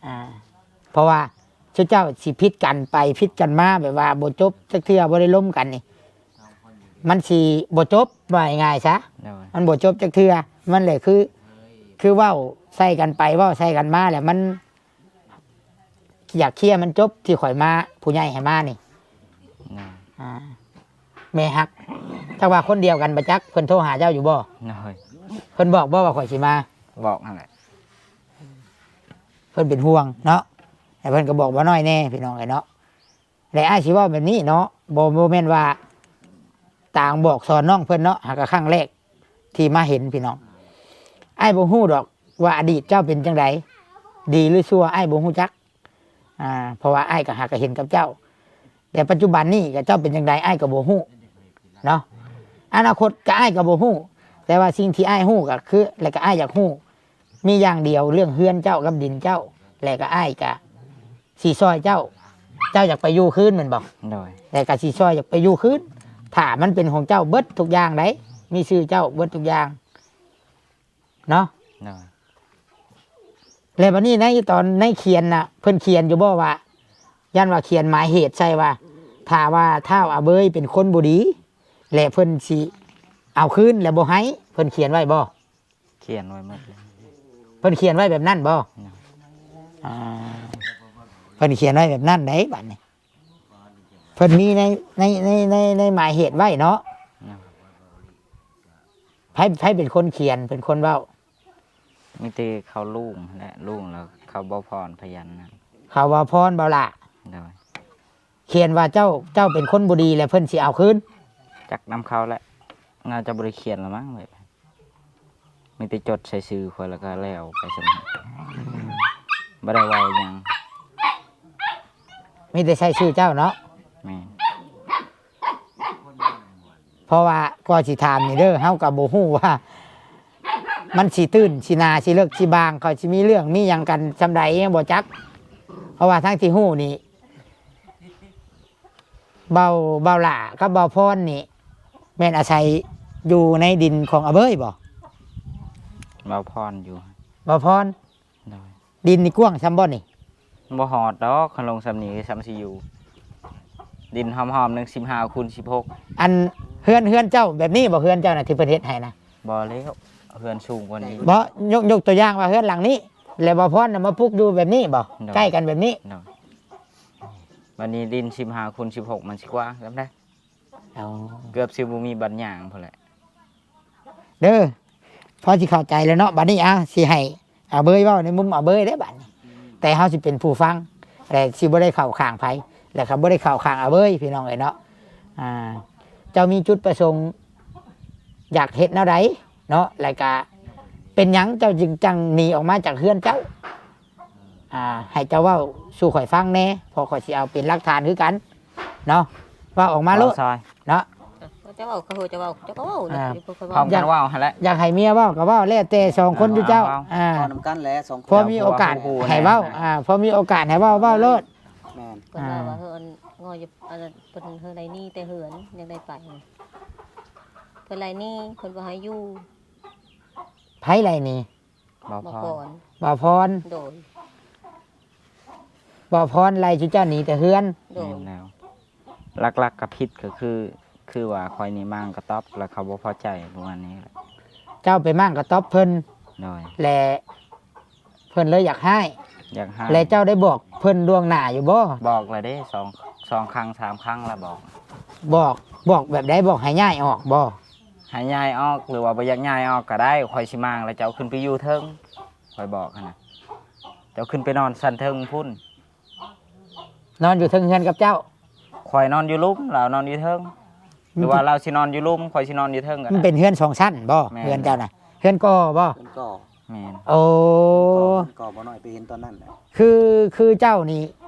ອ່າ ເພາະວ່າຊຸມເຈົ້າຊິຜິດກັນໄປຜິດກັນມາ ແບບວ່າບໍ່ຈົບຈັກເທື່ອ ບໍ່ໄດ້ລົມກັນນີ້ ມັນຊິບໍ່ຈົບ ວ່າງ່າຍໆຊະ. ໂດຍ ມັນບໍ່ຈົບຈັກເທື່ອ ມັນແຫຼະ ຄື ຄືເວົ້າໃສ່ກັນໄປເວົ້າໃສ່ກັນມາ ແລ້ວມັນ ຢາກເຄຍມັນຈົບ ທີ່ຂ້ອຍມາ ຜູ້ໃຫຍ່ໃຫ້ມານີ້. ໂດຍ ອ່າ ແມ່ຮັກ ຈັກວ່າຄົນດຽວກັນບໍ່ຈັກ ເພິ່ນໂທຫາເຈົ້າຢູ່ບໍ່? ໂດຍ ເພິ່ນບອກບໍ່ວ່າຂ້ອຍຊິມາ? ບອກຫັ້ນແຫຼະ ເພິ່ນເປັນຫ່ວງເນາະ ແຕ່ເພິ່ນກໍບອກບໍ່ນ້ອຍແນ່ ພີ່ນ້ອງເອີຍເນາະ. ແລະ ອ້າຍຊິເວົ້າແບບນີ້ເນາະ ບໍ່ ບໍ່ແມ່ນວ່າຕາງບອກສອນນ້ອງເພິ່ນເນາະ ຫາກະຄັ້ງແລກທີ່ມາເຫັນພີ່ນ້ອງ. ອ້າຍບໍ່ຮູ້ດອກວ່າອະດີດເຈົ້າເປັນຈັ່ງໃດ ດີຫຼືຊົ່ວ ອ້າຍບໍ່ຮູ້ຈັກ ອ່າ ເພາະວ່າອ້າຍກໍຫາກະເຫັນກັບເຈົ້າ ແຕ່ປັດຈຸບັນນີ້ກໍເຈົ້າເປັນຈັ່ງໃດ ອ້າຍກໍບໍ່ຮູ້ເນາະ. ອະນາຄົດກໍອ້າຍກໍບໍ່ຮູ້ ແຕ່ວ່າສິ່ງທີ່ອ້າຍຮູ້ກໍຄື ແລະ ກໍອ້າຍຢາກຮູ້ ມີຢ່າງດຽວເລື່ອງເຮືອນເຈົ້າກັບດິນເຈົ້າ ແລະກໍອ້າຍກະຊິຊ່ອຍເຈົ້າ. ເຈົ້າຢາກໄປຢູ່ຄືນແມ່ນບໍ່? ໂດຍ. ແລະກະຊິຊ່ອຍຢາກໄປຢູ່ຄືນ ຖ້າມັນເປັນຂອງເຈົ້າເບິດທຸກຢ່າງໃດ໋ ມີຊື່ເຈົ້າເບິດທຸກຢ່າງເນາະ. ໂດຍ. ແລະບັດນີ້ໃນຕອນໃນຂຽນນະ ເພິ່ນຂຽນຢູ່ບໍ່ວ່າ ຢ້ານວ່າຂຽນໝາຍເຫດໃສ່ວ່າ ຖ້າວ່າທ້າວອາເບີຍເປັນຄົນບໍ່ດີ ແລະເພິ່ນຊິເອົາຄືນ ແລະບໍ່ໃຫ້ ເພິ່ນຂຽນໄວ້ບໍ່? ຂຽນໄວ້ໝົດເລີຍ. ເພິ່ນຂຽນໄວ້ແບບນັ້ນບໍ່? ໂດຍ. ອ່າ ເພິ່ນຂຽນໄວ້ແບບນັ້ນໃດ໋ ບັດນີ້ ເພິ່ນມີໃນ ໃນ ໃນ ໃນ ໃນໝາຍເຫດໄວ້ເນາະ. ໂດຍ. ໃຜ ໃຜເປັນຄົນຂຽນ ເປັນຄົນເວົ້າ? ມີແຕ່ເຂົາລຸງຫັ້ນແຫຼະ ລຸງແລ້ວເຂົາບໍ່ພອນພະຢັນນັ້ນ ເຂົາບໍ່ພອນບໍ່ລະ? ໂດຍ. ຂຽນວ່າເຈົ້າ ເຈົ້າເປັນຄົນບໍ່ດີ ແລະເພິ່ນຊິເອົາຄືນ. ຈັກນຳເຂົາແຫຼະ ໜ້າຈະບໍ່ໄດ້ຂຽນລະມັງ ແບບ ມີແຕ່ຈົດໃສ່ຊື່ຂ້ອຍ ແລ້ວກໍແລ້ວໄປຊັ້ນ ບໍ່ໄດ້ເວົ້າຫຍັງ. ມີແຕ່ໃສ່ຊື່ເຈົ້າເນາະ? ແມ່ນ. ເພາະວ່າກໍຊິຖາມນີ້ເດີ ເຮົາກໍບໍ່ຮູ້ວ່າມັນຊິຕື້ນຊິໜາຊິເລິກຊິບາງ ເຂົາຊິມີເລື່ອງມີຫຍັງກັນສ່ຳໃດ ຍັງບໍ່ຈັກ. ເພາະວ່າທັງທີ່ຮູ້ນີ້ ເບົາ ເບົາຫຼ້າກັບເບົາພອນນີ້ ແມ່ນອາໄສຢູ່ໃນດິນຂອງອາເບີຍບໍ່? ເບົາພອນຢູ່. ເບົາພອນ? ໂດຍ. ດິນນີ້ກວ້າງສ່ຳບໍ່ນີ້? ບໍ່ຮອດດອກ ຄັນລົງສ່ຳນີ້ສ່ຳຊິຢູ່ ດິນຫອມໆ ໜຶ່ງ ສິບຫ້າຄູນສິບຫົກ. ອັນເຮືອນ ເຮືອນເຈົ້າແບບນີ້ບໍ່? ເຮືອນເຈົ້ານະທີ່ເພິ່ນເຮັດໃຫ້ນະ? ບໍ່ແລ້ວ ເຮືອນສູງກວ່ານີ້. ບໍ່ ຍົກ ຍົກຕົວຢ່າງວ່າເຮືອນຫຼັງນີ້ ແລ້ວເບົາພອນນະມາປຸກຢູ່ແບບນີ້ບໍ່? ໂດຍ. ໃກ້ກັນແບບນີ້? ໂດຍ. ບັດນີ້ດິນສິບຫ້າຄູນສິບຫົກ ມັນຊິກວ້າງສ່ຳໃດ? ອໍ ເກືອບຊິບໍ່ມີບາດຫຍ້າງພຸ້ນແຫຼະ. ເດີ ພໍຊິເຂົ້າໃຈແລ້ວເນາະ. ບັດນີ້ ອາ ຊິໃຫ້ອາເບີຍເວົ້າໃນມຸມອາເບີຍເດ້ບັດນີ້ ແຕ່ເຮົາຊິເປັນຜູ້ຟັງ ແລະ ຊິບໍ່ໄດ້ເຂົ້າຂ້າງໃຜ ແລະ ກໍບໍ່ໄດ້ເຂົ້າຂ້າງອາເບີຍ ພີ່ນ້ອງເອີຍເນາະ. ອ່າ ເຈົ້າມີຈຸດປະສົງຢາກເຮັດແນວໃດເນາະ ແລະ ກະເປັນຫຍັງເຈົ້າຈຶ່ງຈັ່ງໜີອອກມາຈາກເຮືອນເຈົ້າ? ອ່າ ໃຫ້ເຈົ້າເວົ້າສູ່ຂ້ອຍຟັງແດ່ ເພາະຂ້ອຍຊິເອົາເປັນຫຼັກຖານຄືກັນເນາະ. ເວົ້າອອກມາໂລດ ເວົ້າຊອຍ ເນາະ. ເຈົ້າເວົ້າ ເຂົາເຈົ້າເວົ້າ ເຈົ້າກໍເວົ້າ ອ່າ ເນາະ ເພິ່ນຄ່ອຍ ພ້ອມ ເວົ້າ ກັນເວົ້າຫັ້ນແຫຼະ. ຢາກໃຫ້ເມຍເວົ້າກໍເວົ້າ ແລ້ວແຕ່ສອງຄົນ ອ່າ ຢູ່ເຈົ້າ. ເວົ້າ ອ່າ ເວົ້ານຳກັນແຫຼະ ສອງຄົນ ພໍມີໂອກາດໃຫ້ເວົ້າ ອ່າ ພໍມີໂອກາດໃຫ້ເວົ້າ ເວົ້າໂລດ. ແມ່ນ. ເພິ່ນວ່າ ອ່າ ວ່າເພິ່ນງໍຢູ່ ອັນນັ້ນ ເພິ່ນເຮີໄລ່ໜີແຕ່ເຮືອນ ຍັງໄດ້ໄປ ເພິ່ນໄລ່ໜີ ເພິ່ນບໍ່ໃຫ້ຢູ່. ໃຜໄລ່ໜີ? ບ່າວພອນ ບ່າວພອນ ບ່າວພອນ. ໂດຍ. ບ່າວພອນໄລ່ຊຸມເຈົ້າໜີແຕ່ເຮືອນ. ໂດຍ. ແມ່ນແລ້ວ ຫຼັກໆກໍຜິດກໍຄື ຄືວ່າຂ້ອຍນີ້ມ້າງກະຕ໊ອບ ແລ້ວເຂົາບໍ່ພໍໃຈປະມານນີ້ແຫຼະ. ເຈົ້າໄປມ້າງກະຕ໊ອບເພິ່ນ. ໂດຍ. ແລະ ເພິ່ນເລີຍຢາກຮ້າຍ. ຢາກຮ້າຍ. ແລະ ເຈົ້າໄດ້ບອກເພິ່ນລ່ວງໜ້າຢູ່ບໍ່? ບອກແລ້ວເດ້ ສອງ ສອງຄັ້ງສາມຄັ້ງແລ້ວບອກ. ບອກ ບອກແບບໃດ? ບອກໃຫ້ຍ້າຍອອກບໍ່? ໃຫ້ຍ້າຍອອກ ຫຼືວ່າບໍ່ຢາກຍ້າຍອອກກໍໄດ້ ຂ້ອຍຊິມ້າງແລ້ວເຈົ້າຂຶ້ນໄປຢູ່ເທິງ ຂ້ອຍບອກຫັ້ນນະ ເຈົ້າຂຶ້ນໄປນອນຊັ້ນເທິງພຸ້ນ. ນອນຢູ່ເທິງເຮືອນກັບເຈົ້າ? ຂ້ອຍນອນຢູ່ລຸ່ມ ລາວນອນຢູ່ເທິງ. ມັນ ຫຼືວ່າລາວຊິນອນຢູ່ລຸ່ມ ຂ້ອຍຊິນອນຢູ່ເທິງກໍໄດ້. ມັນເປັນເຮືອນສອງຊັ້ນບໍ່? ແມ່ນ. ເຮືອນເຈົ້ານະ ເຮືອນກໍບໍ່? ເຮືອນກໍ. ແມ່ນ. ໂອ້ ເຮືອນກໍ ເຮືອນກໍ ບໍ່ນ້ອຍໄປເຫັນຕອນນັ້ນແຫຼະ. ຄື ຄືເຈົ້ານີ້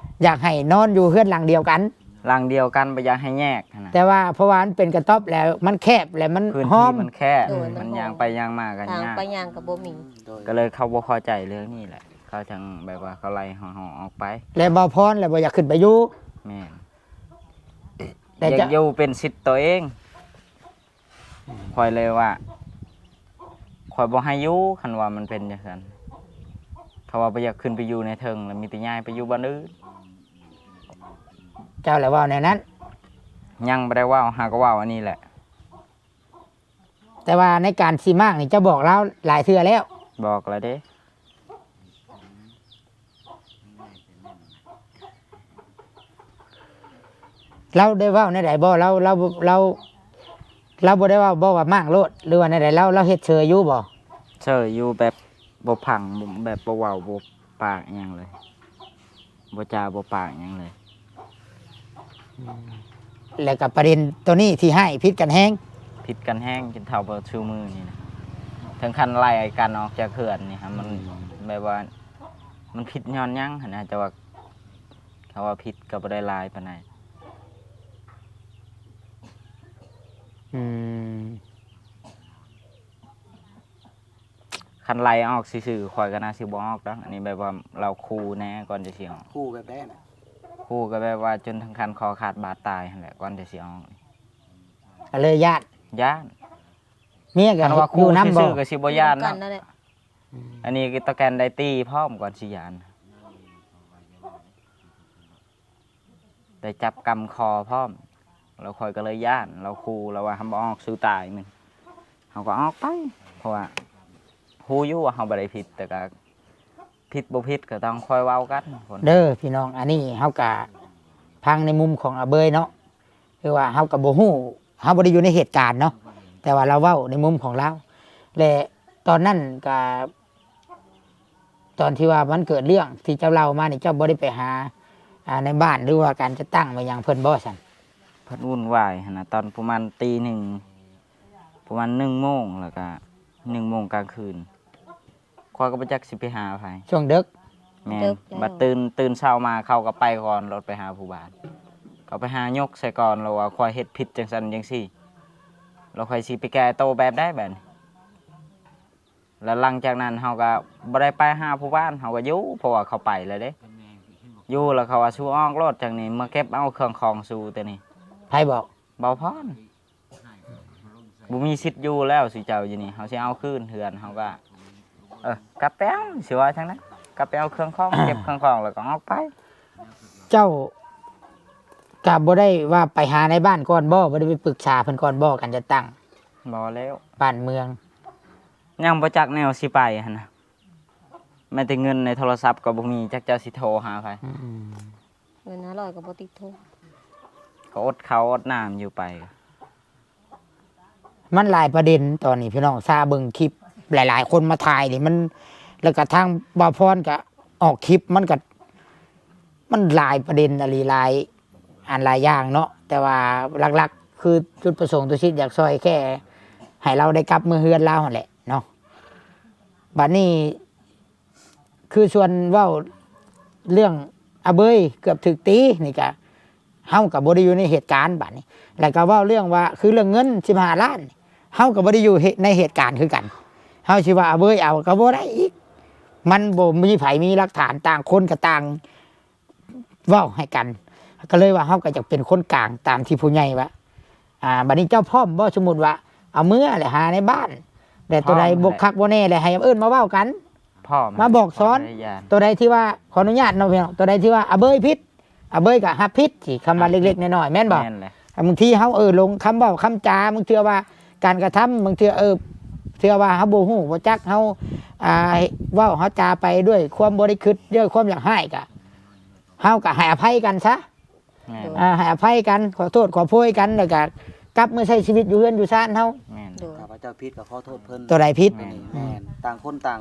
ຢາກໃຫ້ນອນຢູ່ເຮືອນຫຼັງດຽວກັນ? ຫຼັງດຽວກັນ ບໍ່ຢາກໃຫ້ແຍກຫັ້ນນະ. ແຕ່ວ່າເພາະວ່າມັນເປັນກະຕ໊ອບແລ້ວ ມັນແຄບ ແລ້ວມັນ ພື້ນທີ່ ຫ້ອມ ມັນແຄບ. ໂດຍ. ມັນຍ່າງໄປຍ່າງມາກໍຍາກ ໄປຍ່າງກໍບໍ່ມີ. ໂດຍ. ກໍເລີຍເຂົາບໍ່ພໍໃຈເລື່ອງນີ້ແຫຼະ ເຂົາຈັ່ງແບບວ່າເຂົາໄລ່ເຮົາອອກໄປ. ແລ້ວບ່າວພອນລະບໍ່ຢາກຂຶ້ນໄປຢູ່? ແມ່ນ. ແຕ່ ຢາກ ຈະ ຢູ່ເປັນສິດໂຕເອງ. ຂ້ອຍເລີຍວ່າ ຂ້ອຍບໍ່ໃຫ້ຢູ່ ຄັນວ່າມັນເປັນຈັ່ງຊັ້ນ ເຂົາວ່າບໍ່ຢາກຂຶ້ນໄປຢູ່ໃນເທິງ ແລ້ວມີແຕ່ຍ້າຍໄປຢູ່ບ່ອນອື່ນ. ເຈົ້າລະເວົ້າແນວນັ້ນ? ຍັງບໍ່ໄດ້ເວົ້າ ຫາກໍເວົ້າອັນນີ້ແຫຼະ. ແຕ່ວ່າໃນການຊິມ້າງນີ້ ເຈົ້າບອກລາວຫຼາຍເທື່ອແລ້ວ? ບອກແລ້ວເດ້. ລາວໄດ້ເວົ້າແນວໃດບໍ່? ລາວ ລາວ ລາວ ລາວບໍ່ໄດ້ເວົ້າບໍ່ວ່າມ້າງໂລດ ຫຼືວ່າແນວໃດ? ລາວ ລາວເຮັດເຊີຍຢູ່ບໍ່? ເຊີຍຢູ່ ແບບບໍ່ຟັງ ແບບບໍ່ເວົ້າ ບໍ່ປາກຫຍັງເລີຍ ບໍ່ຈາບໍ່ປາກຫຍັງເລີຍ. ແລ້ວກໍປະເດັນໂຕນີ້ທີ່ຮ້າຍ ຜິດກັນແຮງ ຜິດກັນແຮງຈົນເທົ່າປັດຈຸບັນນີ້ນະ ເຖິງຂັ້ນໄລ່ກັນອອກຈາກເຮືອນນີ້ຫັ້ນ ມັນແບບວ່າມັນຜິດຍ້ອນຫຍັງຫັ້ນນະ ແຕ່ວ່າເຂົາວ່າຜິດກໍບໍ່ໄດ້ຫຼາຍປານໃດ. ອືມ ຄັນໄລ່ອອກຊື່ໆ ຂ້ອຍກໍໜ້າຊິບໍ່ອອກດອກ. ອັນນີ້ແບບວ່າລາວຂູ່ແດ່ກ່ອນຈະຊິອອກ. ຂູ່ແບບໃດນະ? ຂູ່ກໍແບບວ່າຈົນເຖິງຂັ້ນຄໍຂາດບາດຕາຍຫັ້ນແຫຼະ ກ່ອນຈະຊິອອກ. ກໍເລີຍຢ້ານ ຢ້ານ. ເມຍກໍ ຄັນວ່າຂູ່ ຢູ່ນຳບໍ່? ຊື່ໆ ກໍຊິບໍ່ຢ້ານເນາະ. ຢູ່ນຳກັນນັ້ນແຫຼະ. ອືມ ອັນນີ້ກໍຕະແກນໄດ້ຕີພ້ອມກ່ອນຊິຢ້ານ. ໄດ້ຈັບກຳຄໍພ້ອມ ແລ້ວຂ້ອຍກໍເລີຍຢ້ານ. ລາວຂູ່ ລາວວ່າ "ຫາບໍ່ອອກ ສູ້ຕາຍ" ມັນ ເຮົາກໍອອກໄປ ເພາະວ່າຮູ້ຢູ່ວ່າເຮົາບໍ່ໄດ້ຜິດ ແຕ່ກໍຜິດບໍ່ຜິດກໍຕ້ອງຄ່ອຍເວົ້າກັນ ເດີພີ່ນ້ອງ. ອັນນີ້ເຮົາກໍຟັງໃນມຸມຂອງອາເບີຍເນາະ ຄືວ່າເຮົາກໍບໍ່ຮູ້ ເຮົາບໍ່ໄດ້ຢູ່ໃນເຫດການເນາະ ແຕ່ວ່າລາວເວົ້າໃນມຸມຂອງລາວ ແລະ ຕອນນັ້ນກໍ ຕອນທີ່ວ່າມັນເກີດເລື່ອງທີ່ເຈົ້າເລົ່າມານີ້ ເຈົ້າບໍ່ໄດ້ໄປຫາ ອ່າ ໃນບ້ານ ຫຼືວ່າການຈັດຕັ້ງແມ່ນຫຍັງເພິ່ນບໍ່ຊັ້ນ? ເພິ່ນວຸ່ນວາຍຫັ້ນນະ ຕອນປະມານຕີໜຶ່ງ ປະມານໜຶ່ງໂມງ ແລ້ວກະໜຶ່ງໂມງກາງຄືນ ຂ້ອຍກໍບໍ່ຈັກຊິໄປຫາໃຜ ຊ່ວງເດິກ. ແມ່ນ ເດິກແລ້ວ ບັດຕື່ນ ຕື່ນເຊົ້າມາ ເຂົາກໍໄປກ່ອນ ລົດໄປຫາຜູ້ບ້ານ ເຂົາໄປຫາຍົກໃສ່ກ່ອນ ແລ້ວວ່າຂ້ອຍເຮັດຜິດຈັ່ງຊັ້ນຈັ່ງຊີ້ ແລ້ວຂ້ອຍຊິໄປແກ້ໂຕແບບໃດບາດນີ້? ແລ້ວຫຼັງຈາກນັ້ນເຮົາກໍບໍ່ໄດ້ໄປຫາຜູ້ບ້ານ ເຮົາກໍຢູ່ ເພາະວ່າເຂົາໄປແລ້ວເດ້ ຢູ່ແລ້ວເຂົາວ່າ "ສູອອກໂລດ ຈັ່ງນີ້ມາເກັບເອົາເຄື່ອງຂອງສູໂຕນີ້." ໃຜບອກ? ບ່າວພອນ. ບໍ່ມີສິດຢູ່ແລ້ວ ສຸເຈົ້າຢູ່ນີ້ ເຮົາຊິເອົາຄືນເຮືອນ ເຮົາກໍ ເອີ ກັບໄປເອົາ ຊິວ່າຈັ່ງໃດ ກັບໄປເອົາເຄື່ອງຂອງ ເກັບເຄື່ອງຂອງແລ້ວກໍອອກໄປ. ເຈົ້າກໍບໍ່ໄດ້ວ່າໄປຫານາຍບ້ານກ່ອນບໍ່? ບໍ່ໄດ້ໄປປຶກສາເພິ່ນກ່ອນບໍ່ ການຈັດຕັ້ງ? ບໍ່ແລ້ວ ບ້ານເມືອງ ຍັງບໍ່ຈັກແນວຊິໄປຫັ້ນນະ ແມ້ແຕ່ເງິນໃນໂທລະສັບກໍບໍ່ມີ ຈັກເຈົ້າຊິໂທຫາໃຜ? ອືມ ເງິນຫ້າຮ້ອຍກໍບໍ່ຕິດໂທ ກໍອົດເຂົ້າອົດນ້ຳຢູ່ໄປ. ມັນຫຼາຍປະເດັນຕອນນີ້ພີ່ນ້ອງ ຊາເບິ່ງຄລິບຫຼາຍໆຄົນມາຖ່າຍນີ້ ມັນ ແລ້ວກະທາງບ່າວພອນກະອອກຄລິບ ມັນກະ ມັນຫຼາຍປະເດັນອີ່ຫຼີ ຫຼາຍອັນຫຼາຍຢ່າງເນາະ ແຕ່ວ່າຫຼັກໆຄືຈຸດປະສົງຕຸສິດຢາກຊ່ອຍແຄ່ໃຫ້ລາວໄດ້ກັບເມືອເຮືອນລາວຫັ້ນແຫຼະເນາະ. ບາດນີ້ ຄືສ່ວນເວົ້າເລື່ອງອາເບີຍເກືອບຖືກຕີນີ້ກະ ເຮົາກໍບໍ່ໄດ້ຢູ່ໃນເຫດການບາດນີ້ ແລ້ວກໍເວົ້າເລື່ອງວ່າ ຄືເລື່ອງເງິນສິບຫ້າລ້ານ ເຮົາກໍບໍ່ໄດ້ຢູ່ເຫດ ໃນເຫດການຄືກັນ ເຮົາຊິວ່າອາເບີຍເອົາກໍບໍ່ໄດ້ອີກ ມັນບໍ່ມີໃຜມີຫຼັກຖານ ຕ່າງຄົນກໍຕ່າງ ເວົ້າໃຫ້ກັນ ກໍເລີຍວ່າເຮົາກໍຢາກເປັນຄົນກາງຕາມທີ່ຜູ້ໃຫຍ່ວ່າ. ອ່າ ບັດນີ້ເຈົ້າພ້ອມບໍ່? ສົມມຸດວ່າເອົາເມືອແຫຼະ ຫາໃນບ້ານ ແລະ ໂຕໃດ ພ້ອມແຫຼະ ບໍ່ຄັກບໍ່ແນ່ແຫຼະ ໃຫ້ເອີ້ນມາເວົ້າກັນ ພ້ອມ ມາບອກສອນ ໂຕໃດທີ່ວ່າ ຂໍອະນຸຍາດເນາະພີ່ນ້ອງ ໂຕໃດທີ່ວ່າອາເບີຍຜິດ ອາເບີຍກໍຮັບຜິດ ທີ່ຄຳວ່າເລັກໆນ້ອຍໆ ແມ່ນບໍ່? ແມ່ນແຫຼະ ບາງທີເຮົາ ເອີ ຫຼົງຄຳເວົ້າຄຳຈາ ບາງເທື່ອວ່າການກະທຳ ບາງເທື່ອ ເອີ ເທື່ອວ່າເຮົາບໍ່ຮູ້ບໍ່ຈັກ ເຮົາ ອ່າ ເວົ້າເຮົາຈາໄປດ້ວຍຄວາມບໍ່ໄດ້ຄິດ ດ້ວຍຄວາມຢາກຮ້າຍ ກະ ເຮົາກໍໃຫ້ອະໄພກັນຊະ ແມ່ນ ອ່າ ໃຫ້ອະໄພກັນ ຂໍໂທດຂໍໂພຍກັນ ແລ້ວກໍກັບມາໃຊ້ຊີວິດຢູ່ເຮືອນຢູ່ຊານເຮົາ ແມ່ນ ໂດຍ ຖ້າວ່າເຈົ້າຜິດກໍຂໍໂທດເພິ່ນ ໂຕໃດຜິດ ແມ່ນ ແມ່ນ ຕ່າງຄົນຕ່າງ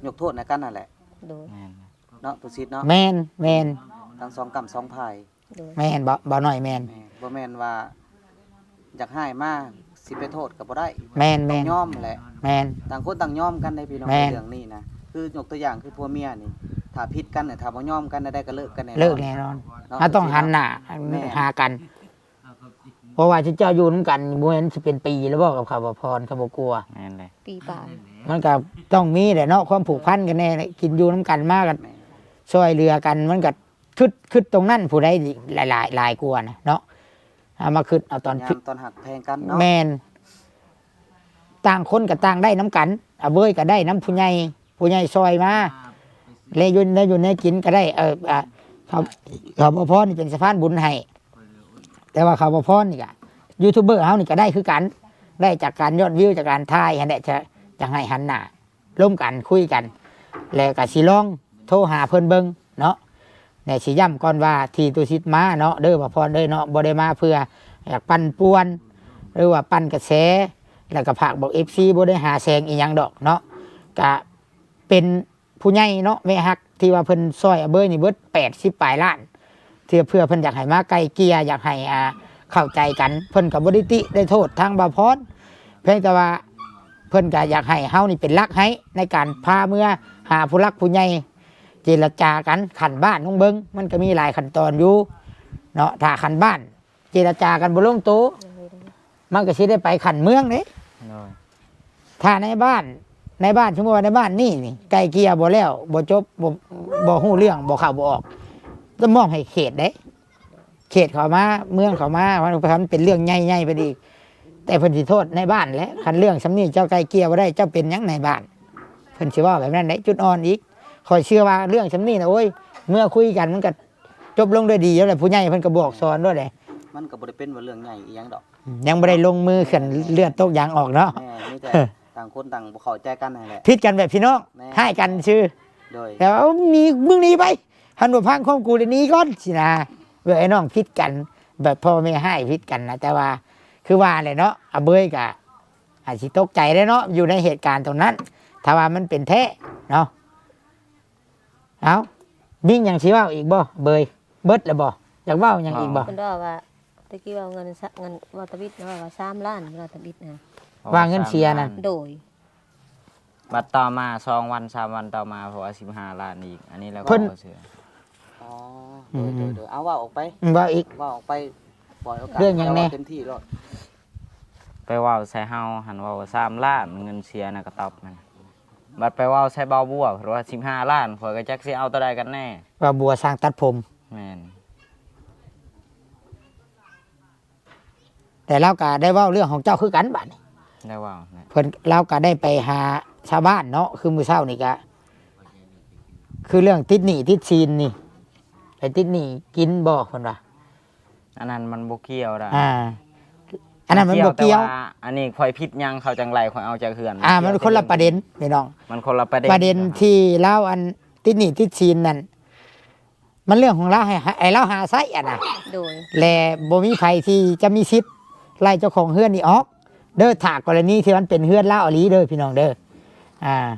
ຍົກໂທດໃຫ້ກັນນັ້ນແຫຼະ ໂດຍ ແມ່ນ ເນາະ ຕຸສິດເນາະ ແມ່ນ ແມ່ນ ທັງສອງກ້ຳສອງພາຍ ໂດຍ ແມ່ນ ບໍ່ ບໍ່ໜ້ອຍ ແມ່ນ ແມ່ນ ບໍ່ແມ່ນວ່າຢາກຮ້າຍມາ ຊິໄປໂທດກໍບໍ່ໄດ້ ແມ່ນ ຕ້ອງຍອມແຫຼະ ແມ່ນ ຕ່າງຄົນຕ່າງຍອມກັນເດ້ພີ່ນ້ອງ ແມ່ນ ເລື່ອງນີ້ນະ ຄືຍົກຕົວຢ່າງຄືຜົວເມຍນີ້ ຖ້າຜິດກັນ ຖ້າບໍ່ຍອມກັນ ແນວໃດກໍເລີກກັນແນ່ນອນ ເລີກແນ່ນອນ ເຮົາຕ້ອງຫັນໜ້າ ແມ່ນ ຫາກັນ ເພາະວ່າເຈົ້າຢູ່ນຳກັນບໍ່ແມ່ນຊິເປັນປີແລ້ວບໍ່ ກັບເຂົາ ບ່າວພອນ ເຂົາບໍ່ກົວ ແມ່ນເລີຍ ປີປາຍ ມັນກໍຕ້ອງມີແຫຼະເນາະ ຄວາມຜູກພັນກັນແນ່ ກິນຢູ່ນຳກັນມາກໍ ແມ່ນ ຊ່ວຍເຫຼືອກັນ ມັນກໍ ຄິດ ຄິດຕົງນັ້ນ ຜູ້ໃດຫຼາຍ ຫຼາຍ ຫຼາຍກວ່ານະເນາະ ເອົາມາຄິດເອົາຕອນ ຍາມຕອນຮັກແພງກັນເນາະ ແມ່ນ ຕ່າງຄົນກໍຕ່າງໄດ້ນຳກັນ ອາເບີຍກໍໄດ້ນຳຜູ້ໃຫຍ່ ຜູ້ໃຫຍ່ຊ່ອຍມາ ແລະ ຢູ່ ແນວຢູ່ແນວກິນກໍໄດ້ ເອີ ອ່າ ເຂົາ ເຂົາບໍ່ພໍນີ້ເປັນສະພານບຸນໃຫ້ ແຕ່ວ່າເຂົາບໍ່ພໍນີ້ກະ ຢູທູບເບີເຮົານີ້ກະໄດ້ຄືກັນ ໄດ້ຈາກການຍອດວິວ ຈາກການຖ່າຍຫັ້ນແຫຼະ ຈະ ຈະໃຫ້ຫັນໜ້າ ລົມກັນ ຄຸຍກັນ ແລ້ວກໍຊິລອງໂທຫາເພິ່ນເບິ່ງເນາະ ແລະ ຊິຢ້ຳກ່ອນວ່າທີ່ຕຸສິດມາເນາະ ເດີ ບ່າວພອນເດີເນາະ ບໍ່ໄດ້ມາເພື່ອຢາກປັ່ນປ່ວນ ຫຼືວ່າປັ່ນກະແສ ແລ້ວກໍຝາກບອກເອັຟຊີ ບໍ່ໄດ້ຫາແສງອີ່ຫຍັງດອກເນາະ ກະເປັນຜູ້ໃຫຍ່ເນາະ ແມ່ຮັກ ທີ່ວ່າເພິ່ນຊ່ອຍອາເບີຍນີ້ເບິດແປດສິບປາຍລ້ານ ເພື່ອ ເພື່ອເພິ່ນຢາກໃຫ້ມາໄກ່ເກ່ຍ ຢາກໃຫ້ ອ່າ ເຂົ້າໃຈກັນ ເພິ່ນກໍບໍ່ໄດ້ຕິໄດ້ໂທດທາງບ່າວພອນ ພຽງແຕ່ວ່າເພິ່ນກໍຢາກໃຫ້ເຮົານີ້ເປັນຫຼັກໃຫ້ໃນການພາເມືອຫາຜູ້ຫຼັກຜູ້ໃຫຍ່ ເຈລະຈາກັນຂັ້ນບ້ານ ລອງເບິ່ງ ມັນກໍມີຫຼາຍຂັ້ນຕອນຢູ່ເນາະ. ຖ້າຂັ້ນບ້ານເຈລະຈາກັນບໍ່ລົງໂຕ ມັນກໍຊິໄດ້ໄປຂັ້ນເມືອງເດ້. ໂດຍ ຖ້າໃນບ້ານ ໃນບ້ານ ສົມມຸດວ່າໃນບ້ານນີ້ນີ້ ໄກ່ເກ່ຍບໍ່ແລ້ວ ບໍ່ຈົບ ບໍ່ ບໍ່ຮູ້ເລື່ອງ ບໍ່ເຂົ້າບໍ່ອອກ ຕ້ອງມອບໃຫ້ເຂດເດ້. ເຂດເຂົ້າມາ ເມືອງເຂົ້າມາ ມັນ ມັນເປັນເລື່ອງໃຫຍ່ໆໄປອີກ. ແຕ່ເພິ່ນຊິໂທດໃນບ້ານແຫຼະ ຄັນເລື່ອງສ່ຳນີ້ເຈົ້າໄກ່ເກ່ຍບໍ່ໄດ້ ເຈົ້າເປັນຫຍັງໃນບ້ານ ເພິ່ນຊິເວົ້າແບບນັ້ນເດ້. ຈຸດອ່ອນອີກ ຂ້ອຍເຊື່ອວ່າເລື່ອງສ່ຳນີ້ນະ ໂອ້ຍ ເມື່ອຄຸຍກັນມັນກໍຈົບລົງດ້ວຍດີແລ້ວແຫຼະ ຜູ້ໃຫຍ່ເພິ່ນກໍບອກສອນໂລດເດ້. ມັນກໍບໍ່ໄດ້ເປັນວ່າເລື່ອງໃຫຍ່ອີ່ຫຍັງດອກ ອືມ ຍັງບໍ່ໄດ້ລົງມືເຄື່ອນເລືອດຕົກຢາງອອກເນາະ. ແມ່ນ ມີແຕ່ຕ່າງຄົນຕ່າງບໍ່ເຂົ້າໃຈກັນຫັ້ນແຫຼະ ຜິດກັນແບບພີ່ນ້ອງ ແມ່ນ ຮ້າຍກັນຊື່. ໂດຍ ແຕ່ວ່າ ເອົາ ໜີ ມຶງໜີໄປ ຄັນບໍ່ຟັງຄວາມກູແລ້ວໜີກ່ອນຊີ້ນະ. ເອີ ອ້າຍນ້ອງຜິດກັນ ແບບພໍ່ແມ່ຮ້າຍຜິດກັນນະ. ແຕ່ວ່າຄືວ່າແຫຼະເນາະ ອາເບີຍກະອາດຊິຕົກໃຈໄດ້ເນາະ ຢູ່ໃນເຫດການຕົງນັ້ນ ຖ້າວ່າມັນເປັນແທ້ເນາະ. ເອົ້າ ມີຫຍັງຊິເວົ້າອີກບໍ່ເບີຍ? ເບິດແລ້ວບໍ່? ຢາກເວົ້າຫຍັງອີກບໍ່? ເພິ່ນເວົ້າວ່າ ແຕ່ກີ້ເວົ້າເງິນ ເງິນ ເວົ້າທຳອິດນະ ເວົ້າວ່າສາມລ້ານ ເວົ້າທຳອິດນະ ວ່າເງິນເສຍນັ້ນ ໂດຍ ບັດຕໍ່ມາສອງວັນສາມວັນຕໍ່ມາ ເພາະວ່າສິບຫ້າລ້ານອີກ ອັນນີ້ແລ້ວ ເພິ່ນ ເວົ້າເຊື່ອ. ອໍ ອືມ ໂດຍໆ ເອົາ ເວົ້າອອກໄປ ເວົ້າອີກ ເວົ້າອອກໄປ ປ່ອຍໂອກາດ ເລື່ອງຫຍັງແດ່? ເວົ້າເຕັມທີ່ໂລດ. ໄປເວົ້າໃສ່ເຮົາຫັ້ນ ເວົ້າວ່າສາມລ້ານ ເງິນເສຍນະກະຕອບນັ້ນ ບັດໄປເວົ້າໃສ່ບ່າວບົວ ເພິ່ນວ່າສິບຫ້າລ້ານ ຂ້ອຍກໍຈັກຊິເອົາຕົວໃດກັນແນ່. ບ່າວບົວຊ່າງຕັດຜົມ ແມ່ນ. ແຕ່ລາວກໍໄດ້ເວົ້າເລື່ອງຂອງເຈົ້າຄືກັນບາດນີ້ ໄດ້ເວົ້າແຫຼະ ເພິ່ນ ລາວກໍໄດ້ໄປຫາຊາວບ້ານເນາະ ຄືມື້ເຊົ້ານີ້ກໍ ຄືເລື່ອງຕິດໜີ້ຕິດສິນນີ້ ໄປຕິດໜີ້ກິນບໍ່ ເພິ່ນວ່າ. ອັນນັ້ນມັນບໍ່ກ່ຽວດອກ ອ່າ ອັນນັ້ນມັນບໍ່ກ່ຽວ ແຕ່ວ່າອັນນີ້ຂ້ອຍຜິດຫຍັງ ເຂົາຈັ່ງໄລ່ຂ້ອຍອອກຈາກເຮືອນ ອ່າ ມັນຄົນລະປະເດັນພີ່ນ້ອງ ມັນຄົນລະປະເດັນ ປະເດັນທີ່ລາວອັນຕິດໜີ້ຕິດສິນນັ້ນ ມັນເລື່ອງຂອງລາວ ໃຫ້ ໃຫ້ລາວຫາໃຊ້ຫັ້ນນະ ໂດຍ ແລະ ບໍ່ມີໃຜທີ່ຈະມີສິດໄລ່ເຈົ້າຂອງເຮືອນນີ້ອອກເດີ້ ຖ້າກໍລະນີທີ່ມັນເປັນເຮືອນລາວອີ່ຫຼີເດີ້ ພີ່ນ້ອງເດີ້. ອ່າ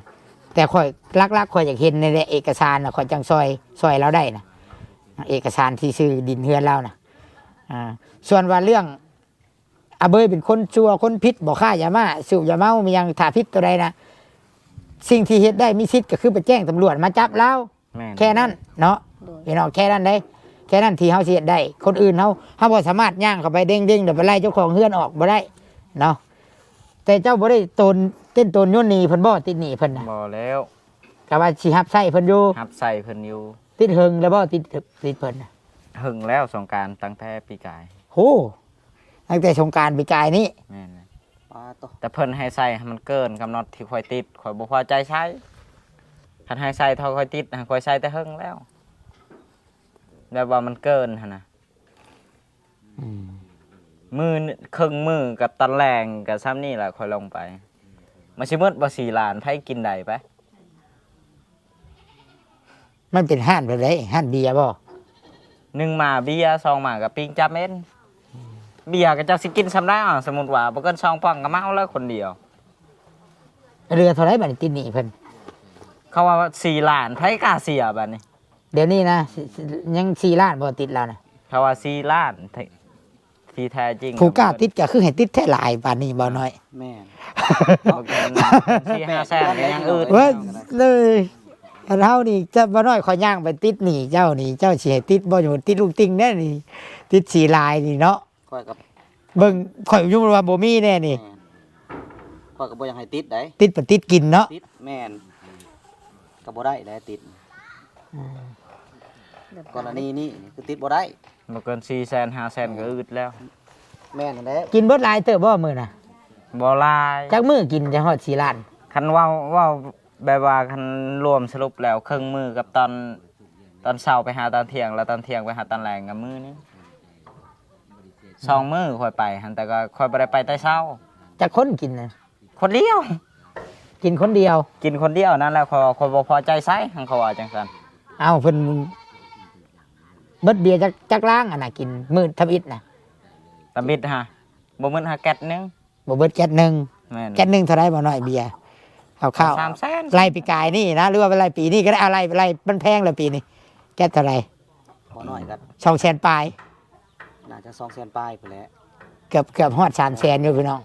ແຕ່ຂ້ອຍ ຫຼັກໆ ຂ້ອຍຢາກເຫັນນີ້ແຫຼະ ເອກະສານນະ ຂ້ອຍຈັ່ງຊ່ອຍ ຊ່ອຍລາວໄດ້ນະ ເອກະສານທີ່ຊື່ດິນເຮືອນລາວນະ. ອ່າ ສ່ວນວ່າເລື່ອງ ອາເບີຍເປັນຄົນຊົ່ວຄົນຜິດ ບໍ່ຄ້າຢາມ້າ ສູບຢາເມົາ ມີຫຍັງ ຖ້າຜິດຕົວໃດນະ ສິ່ງທີ່ເຮັດໄດ້ມີສິດກໍຄືໄປແຈ້ງຕຳຫຼວດມາຈັບລາວ ແມ່ນ ແຄ່ນັ້ນເນາະ ໂດຍ ພີ່ນ້ອງ ແຄ່ນັ້ນເດ້ ແຄ່ນັ້ນທີ່ເຮົາຊິເຮັດໄດ້. ຄົນອື່ນເຮົາ ເຮົາບໍ່ສາມາດຍ່າງເຂົ້າໄປເດ້ງໆ ແລ້ວໄປໄລ່ເຈົ້າຂອງເຮືອນອອກບໍ່ໄດ້ເນາະ. ແຕ່ເຈົ້າບໍ່ໄດ້ໂຕນ ເຕັ້ນໂຕນໂຍນໜີ້ເພິ່ນບໍ່? ຕິດໜີ້ເພິ່ນນະ ບໍ່ແລ້ວ ກະວ່າຊິຮັບໃຊ້ເພິ່ນຢູ່ ຮັບໃຊ້ເພິ່ນຢູ່. ຕິດເຫິງແລ້ວບໍ່? ຕິດ ຕິດເພິ່ນນະ ເຫິງແລ້ວ ສົງການ ຕັ້ງແຕ່ປີກາຍ. ໂຫ ຕັ້ງແຕ່ສົງການປີກາຍນີ້ ແມ່ນແຫຼະ ປາໂຕ ແຕ່ເພິ່ນໃຫ້ໃຊ້ໃຫ້ມັນເກີນກຳນົດທີ່ຂ້ອຍຕິດ ຂ້ອຍບໍ່ພໍໃຈໃຊ້. ຄັນໃຫ້ໃຊ້ເທົ່າຂ້ອຍຕິດ ຂ້ອຍໃຊ້ແຕ່ເຫິງແລ້ວ ແບບວ່າມັນເກີນຫັ້ນນະ. ອືມ ມື້ ເຄິ່ງມື້ກັບຕອນແລງກໍສ່ຳນີ້ແຫຼະ ຂ້ອຍລົງໄປ. ມັນຊິໝົດບໍ່ສີ່ລ້ານ ໃຜກິນໄດ້ໄປ? ມັນເປັນຮ້ານແບບໃດ? ຮ້ານເບຍບໍ່? ໜຶ່ງມາເບຍ ສອງມາກໍປີ້ງຈາເມັນ. ເບຍກໍຈັກຊິກິນສ່ຳໃດ? ເອົາ ສົມມຸດວ່າບໍ່ເກີນສອງປ່ອງກໍເມົາແລ້ວຄົນດຽວ. ເຫຼືອເທົ່າໃດບາດນີ້ ຕິດໜີ້ເພິ່ນ? ເຂົາວ່າສີ່ລ້ານ ໃຜກ້າເສຍບາດນີ້? ດຽວນີ້ນະ ຊິ ຊິ ຍັງສີ່ລ້ານບໍ່ ຕິດລາວນະ? ເຂົາວ່າສີ່ລ້ານ ທີ່ ທີ່ແທ້ຈິງ ຜູ້ກ້າຕິດກໍຄືໃຫ້ຕິດແທ້ຫຼາຍປານນີ້ ບ່າວນ້ອຍ. ແມ່ນ ສີ່ຫ້າແສນກໍຍັງອຶດ ເວີ້ຍ ເລີຍ ອັນເຮົານີ້ ຈະ ບ່າວນ້ອຍ ຂ້ອຍຍ່າງໄປຕິດໜີ້ເຈົ້ານີ້ ເຈົ້າຊິໃຫ້ຕິດບໍ່? ຢູ່ຕິດລຸງຕິ່ງແດ່ນີ້ ຕິດສີລາຍນີ້ເນາະ. ຂ້ອຍກໍ ເບິ່ງ ຂ້ອຍຢູ່ວ່າບໍ່ມີແນ່ນີ້. ແມ່ນ ຂ້ອຍກໍບໍ່ຢາກໃຫ້ຕິດໃດ໋ ຕິດປະຕິດກິນເນາະ. ຕິດ ແມ່ນ ກໍບໍ່ໄດ້ແຫຼະຕິດ. ອືມ ກໍລະນີນີ້ຄືຕິດບໍ່ໄດ້ ບໍ່ເກີນສີ່ແສນ ຫ້າແສນກໍອຶດແລ້ວ. ແມ່ນຫັ້ນແຫຼະ. ກິນເບິດຫຼາຍເຕີບບໍ່ມື້ນະ? ບໍ່ຫຼາຍ. ຈັກມື້ກິນຈັ່ງຮອດສີ່ລ້ານ? ຄັນເວົ້າ ເວົ້າແບບວ່າ ຄັນລວມສະຫຼຸບແລ້ວ ເຄິ່ງມື້ກັບຕອນ ຕອນເຊົ້າໄປຫາຕອນທ່ຽງ ແລ້ວຕອນທ່ຽງໄປຫາຕອນແລງກໍມື້ໜຶ່ງ ສອງມື້ຂ້ອຍໄປຫັ້ນ ແຕ່ກໍຂ້ອຍບໍ່ໄດ້ໄປແຕ່ເຊົ້າ. ຈັກຄົນກິນນະ? ຄົນດຽວ ກິນຄົນດຽວ ກິນຄົນດຽວນັ້ນແຫຼະ. ຂ້ອຍ ຂ້ອຍບໍ່ພໍໃຈໃສ ຄັນເຂົາວ່າຈັ່ງຊັ້ນ. ເອົ້າ ເພິ່ນເບິດເບຍຈັກ ຈັກລັງຫັ້ນນະ ກິນມື້ທຳອິດນະ? ທຳອິດຫະ ບໍ່ໝົດຫາແກັດໜຶ່ງ. ບໍ່ເບິດແກັດໜຶ່ງ. ແມ່ນ ແກັດໜຶ່ງເທົ່າໃດ ບ່າວນ້ອຍ ເບຍ? ຄ່າວໆ ສາມແສນ ໄລ່ປີກາຍນີ້ນະ ຫຼືວ່າໄລ່ປີນີ້ກໍໄດ້. ເອົາ ໄລ່ ໄລ່ ມັນແພງແລ້ວປີນີ້ ແກັດເທົ່າໃດ? ບໍ່ນ້ອຍກໍ ສອງແສນປາຍ ໜ້າຈະສອງແສນປາຍພຸ້ນແຫຼະ ເກືອບ ເກືອບຮອດສາມແສນຢູ່ພີ່ນ້ອງ.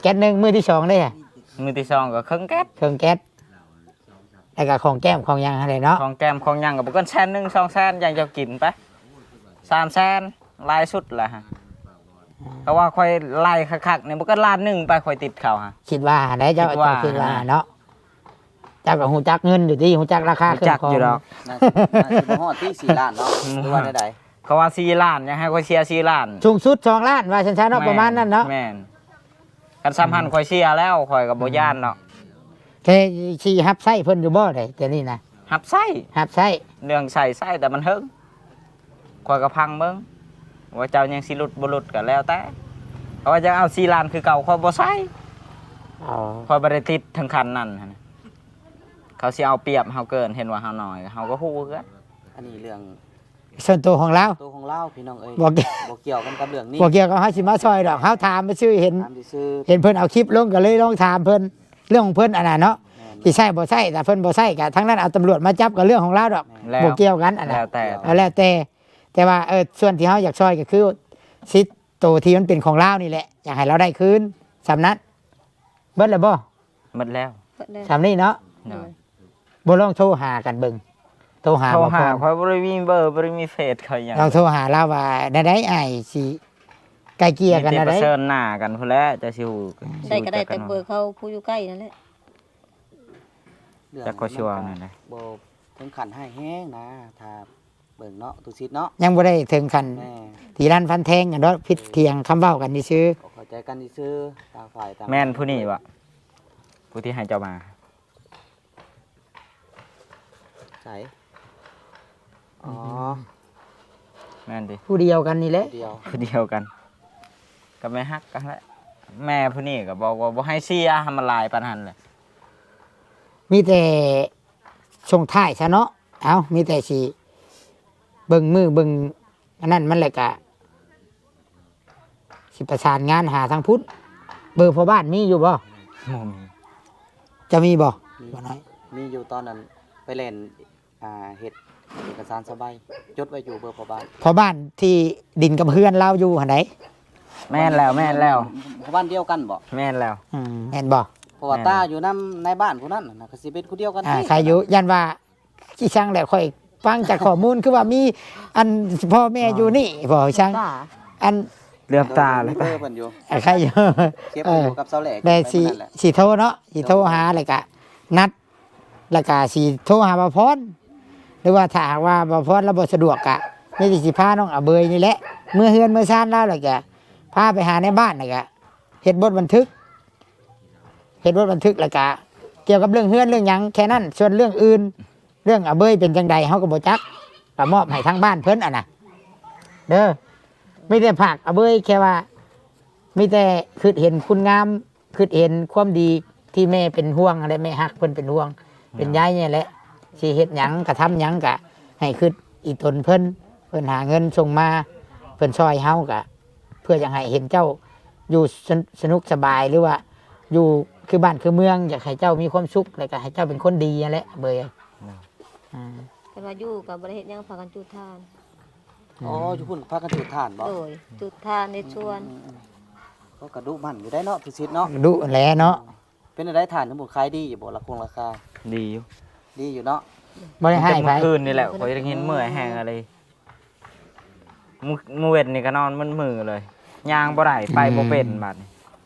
ແກັດໜຶ່ງ ມື້ທີສອງເດ້ ມື້ທີສອງກໍເຄິ່ງແກັດ ເຄິ່ງແກັດ ແລ້ວກໍຂອງແກ້ມຂອງຫຍັງຫັ້ນແຫຼະເນາະ ຂອງແກ້ມຂອງຫຍັງກໍບໍ່ເກີນແສນໜຶ່ງ ສອງແສນ ຢ່າງເຈົ້າກິນໄປ ສາມແສນ ຫຼາຍສຸດລະ. ເພາະວ່າຂ້ອຍໄລ່ຄັກໆນີ້ ບໍ່ເກີນລ້ານໜຶ່ງໄປ ຂ້ອຍຕິດເຂົາຫະ ຄິດວ່າຫັ້ນແຫຼະ ເຈົ້າ ຄິດວ່າ ເຈົ້າຄິດວ່າຫັ້ນນະ ເນາະ ເຈົ້າກໍຮູ້ຈັກເງິນຢູ່ຕິ ຮູ້ຈັກລາຄາເຄື່ອງຂອງ ຮູ້ຈັກຢູ່ດອກ ໜ້າ ໜ້າຊິບໍ່ຮອດຕິ ສີ່ລ້ານເນາະ ຫຼືວ່າແນວໃດ? ເຂົາວ່າສີ່ລ້ານ ຢາກໃຫ້ຂ້ອຍເສຍສີ່ລ້ານ ສູງສຸດສອງລ້ານ ວ່າຊັ້ນຊະເນາະ ແມ່ນ ປະມານນັ້ນເນາະ ແມ່ນ. ຄັນສາມພັນຂ້ອຍເສຍແລ້ວ ຂ້ອຍກໍບໍ່ຢ້ານດອກ ແຕ່ຊິຮັບໃຊ້ເພິ່ນຢູ່ບໍ່ໃດ ແຕ່ນີ້ນະ ຮັບໃຊ້ ຮັບໃຊ້ ເລື່ອງໃຊ້ ໃຊ້ແຕ່ມັນເຫິງ ຂ້ອຍກໍຟັງເບິ່ງວ່າເຈົ້າຍັງຊິຫຼຸດບໍ່ຫຼຸດກໍແລ້ວແຕ່ ເພາະວ່າຢາກເອົາສີ່ລ້ານຄືເກົ່າ ຂ້ອຍບໍ່ໃຊ້ ອໍ ຂ້ອຍບໍ່ໄດ້ຕິດເຖິງຂັ້ນນັ້ນຫັ້ນນະ ເຂົາຊິເອົາປຽບເຮົາເກີນ ເຫັນວ່າເຮົານ້ອຍ ເຮົາກໍຮູ້ຄືກັນ ອັນນີ້ເລື່ອງ ສ່ວນຕົວຂອງລາວ ຕົວຂອງລາວພີ່ນ້ອງເອີຍ ບໍ່ກ່ຽວ ບໍ່ກ່ຽວກັນກັບເລື່ອງນີ້ ບໍ່ກ່ຽວກັບເຮົາຊິມາຊ່ອຍດອກ ເຮົາຖາມຊື່ໆ ເຫັນ ຖາມຊື່ໆ ເຫັນເພິ່ນເອົາຄລິບລົງກໍເລີຍລອງຖາມເພິ່ນ ເລື່ອງຂອງເພິ່ນອັນນັ້ນເນາະ ແມ່ນ ຊິໃຊ້ບໍ່ໃຊ້ ຖ້າເພິ່ນບໍ່ໃຊ້ກໍທາງນັ້ນເອົາຕຳຫຼວດມາຈັບກໍເລື່ອງຂອງລາວດອກ ແມ່ນ ບໍ່ກ່ຽວກັນອັນນັ້ນ ແລ້ວແຕ່ ເອີ ແລ້ວແຕ່ ແຕ່ວ່າ ເອີ ສ່ວນທີ່ເຮົາຢາກຊ່ອຍກໍຄືສິດໂຕທີ່ມັນເປັນຂອງລາວນີ້ແຫຼະ ຢາກໃຫ້ລາວໄດ້ຄືນ ສ່ຳນັ້ນ ເບິດແລ້ວບໍ່? ໝົດແລ້ວ ໝົດແລ້ວ ສ່ຳນີ້ເນາະ ໂດຍ ໂດຍ ບໍ່ລອງໂທຫາກັນເບິ່ງ ໂທຫາ ໂທຫາ ບໍ່ພອນ ຂ້ອຍບໍ່ໄດ້ມີເບີ ບໍ່ໄດ້ມີເຟສເຂົາຫຍັງ ລອງໂທຫາລາວວ່າແນວໃດ ອ້າຍຊິໄກ່ເກ່ຍກັນແນວໃດ ມີແຕ່ປະເຊີນໜ້າກັນພຸ້ນແຫຼະ ຈະຊິຮູ້ ໄດ້ກໍໄດ້ແຕ່ເບີເຂົາຜູ້ຢູ່ໃກ້ນັ້ນແຫຼະ ເລື່ອງ ຈັກຂ້ອຍຊິເວົ້າແນວໃດ ບໍ່ເຖິງຂັ້ນຮ້າຍແຮງນະ ຖ້າ ເບິ່ງເນາະ ຕຸສິດເນາະ ຍັງບໍ່ໄດ້ເຖິງຂັ້ນ ແມ່ນ ຕີລັນຟັນແທງກັນດອກ ຜິດຖຽງຄຳເວົ້າກັນຊື່ໆ ບໍ່ເຂົ້າໃຈກັນຊື່ໆ ຕ່າງຝ່າຍຕ່າງ ແມ່ນຜູ້ນີ້ບໍ່ ຜູ້ທີ່ໃຫ້ເຈົ້າມາ ໃສ ອໍ ອືມ ແມ່ນຕິ ຜູ້ດຽວກັນນີ້ແຫຼະ ຜູ້ດຽວ ຜູ້ດຽວກັນ ກໍແມ່ຮັກກັນແຫຼະ ແມ່ຜູ້ນີ້ກໍບອກວ່າບໍ່ໃຫ້ເສຍ ໃຫ້ມັນຫຼາຍປານນັ້ນແຫຼະ ມີແຕ່ ສົ່ງທ້າຍຊະເນາະ ເອົ້າ ມີແຕ່ຊິເບິ່ງມື້ເບິ່ງອັນນັ້ນມັນ ແລ້ວກະຊິປະສານງານຫາທາງພຸ້ນ. ເບີພໍ່ບ້ານມີຢູ່ບໍ່? ບໍ່ມີ. ຈະມີບໍ່? ມີ ບໍ່ນ້ອຍ ມີຢູ່ ຕອນນັ້ນໄປແລ່ນ ອ່າ ເຮັດເອກະສານສະໃບ ຈົດໄວ້ຢູ່ເບີພໍ່ບ້ານ. ພໍ່ບ້ານທີ່ດິນກັບເຮືອນລາວຢູ່ຫັ້ນໃດ? ແມ່ນແລ້ວ ແມ່ນແລ້ວ. ພໍ່ບ້ານດຽວກັນບໍ່? ແມ່ນແລ້ວ. ອືມ ແມ່ນບໍ່? ເພາະວ່າ ແມ່ນແລ້ວ ຕາຢູ່ນຳນາຍບ້ານຜູ້ນັ້ນນະ ກໍຊິເປັນຜູ້ດຽວກັນ. ອ່າ ໃຄຢູ່ ຢ້ານວ່າ ອີ່ສັງແຫຼະ ຂ້ອຍຟັງຈາກຂໍ້ມູນ ຄືວ່າມີອັນພໍ່ແມ່ຢູ່ນີ້ບໍ່ອີ່ສັງ ອັນເຫຼືອມຕາເລີຍ ເບີເພິ່ນຢູ່ ອ່າ ໃຄຢູ່ ເກັບໄວ້ຢູ່ກັບສາວແຫຼ້ ແຕ່ຊິ ຊິໂທເນາະ ຊິໂທຫາ ແລ້ວກະນັດ ແລ້ວກະຊິໂທຫາບ່າວພອນ ຫຼືວ່າຖ້າຫາກວ່າບ່າວພອນລາວບໍ່ສະດວກ ກະມີແຕ່ຊິພານ້ອງອາເບີຍນີ້ແຫຼະ ເມືອເຮືອນເມືອຊານລາວ ແລ້ວກະພາໄປຫາໃນບ້ານ ແລ້ວກະເຮັດບົດບັນທຶກ ເຮັດບົດບັນທຶກ ແລ້ວກະກ່ຽວກັບເລື່ອງເຮືອນເລື່ອງຫຍັງແຄ່ນັ້ນ ສ່ວນເລື່ອງອື່ນ ເລື່ອງອາເບີຍເປັນຈັ່ງໃດເຮົາກໍບໍ່ຈັກ ກໍມອບໃຫ້ທາງບ້ານເພິ່ນຫັ້ນນະເດີ. ມີແຕ່ຝາກອາເບີຍແຄ່ວ່າ ມີແຕ່ຄິດເຫັນຄຸນງາມ ຄິດເຫັນຄວາມດີທີ່ແມ່ເປັນຫ່ວງຫັ້ນແຫຼະ ແມ່ຮັກເພິ່ນເປັນຫ່ວງເປັນໃຍນີ້ແຫຼະ ຊິເຮັດຫຍັງກະທຳຫຍັງກະໃຫ້ຄິດອີ່ຕົນເພິ່ນ ເພິ່ນຫາເງິນສົ່ງມາ ເພິ່ນຊ່ອຍເຮົາກະ ເພື່ອຢາກໃຫ້ເຫັນເຈົ້າຢູ່ສະ ສະໜຸກສະບາຍ ຫຼືວ່າຢູ່ຄືບ້ານຄືເມືອງ ຢາກໃຫ້ເຈົ້າມີຄວາມສຸກ ແລ້ວກໍໃຫ້ເຈົ້າເປັນຄົນດີຫັ້ນແຫຼະເບີຍ. ອືມ ແຕ່ວ່າຢູ່ກໍບໍ່ໄດ້ເຮັດຫຍັງ ພາກັນຈູດຖ່ານ. ອໍ ອືມ ຢູ່ພຸ້ນພາກັນຈູດຖ່ານບໍ່? ໂດຍ ຈູດຖ່ານໃນສວນ. ອືມໆໆ ເຂົາກໍດຸໝັ່ນຢູ່ໄດ໋ເນາະ ທຸສິດເນາະ ດຸແຫຼະເນາະ. ເປັນຈັ່ງໃດ ຖ່ານຢູ່ພຸ້ນຂາຍດີຢູ່ບໍ່? ລາຄົງລາຄາ ດີຢູ່ ດີຢູ່ເນາະ. ບໍ່ໄດ້ໃຫ້ໃຜ ມື້ຄືນນີ້ແຫຼະ ຂ້ອຍໄດ້ຍິນເມື່ອຍແຮງອີ່ຫຼີ. ມື້ ມື້ເວັນນີ້ກໍນອນໝົດມື້ເລີຍ ຍ່າງບໍ່ໄດ້ ໄປບໍ່ເປັນ ອືມ ບາດນີ້.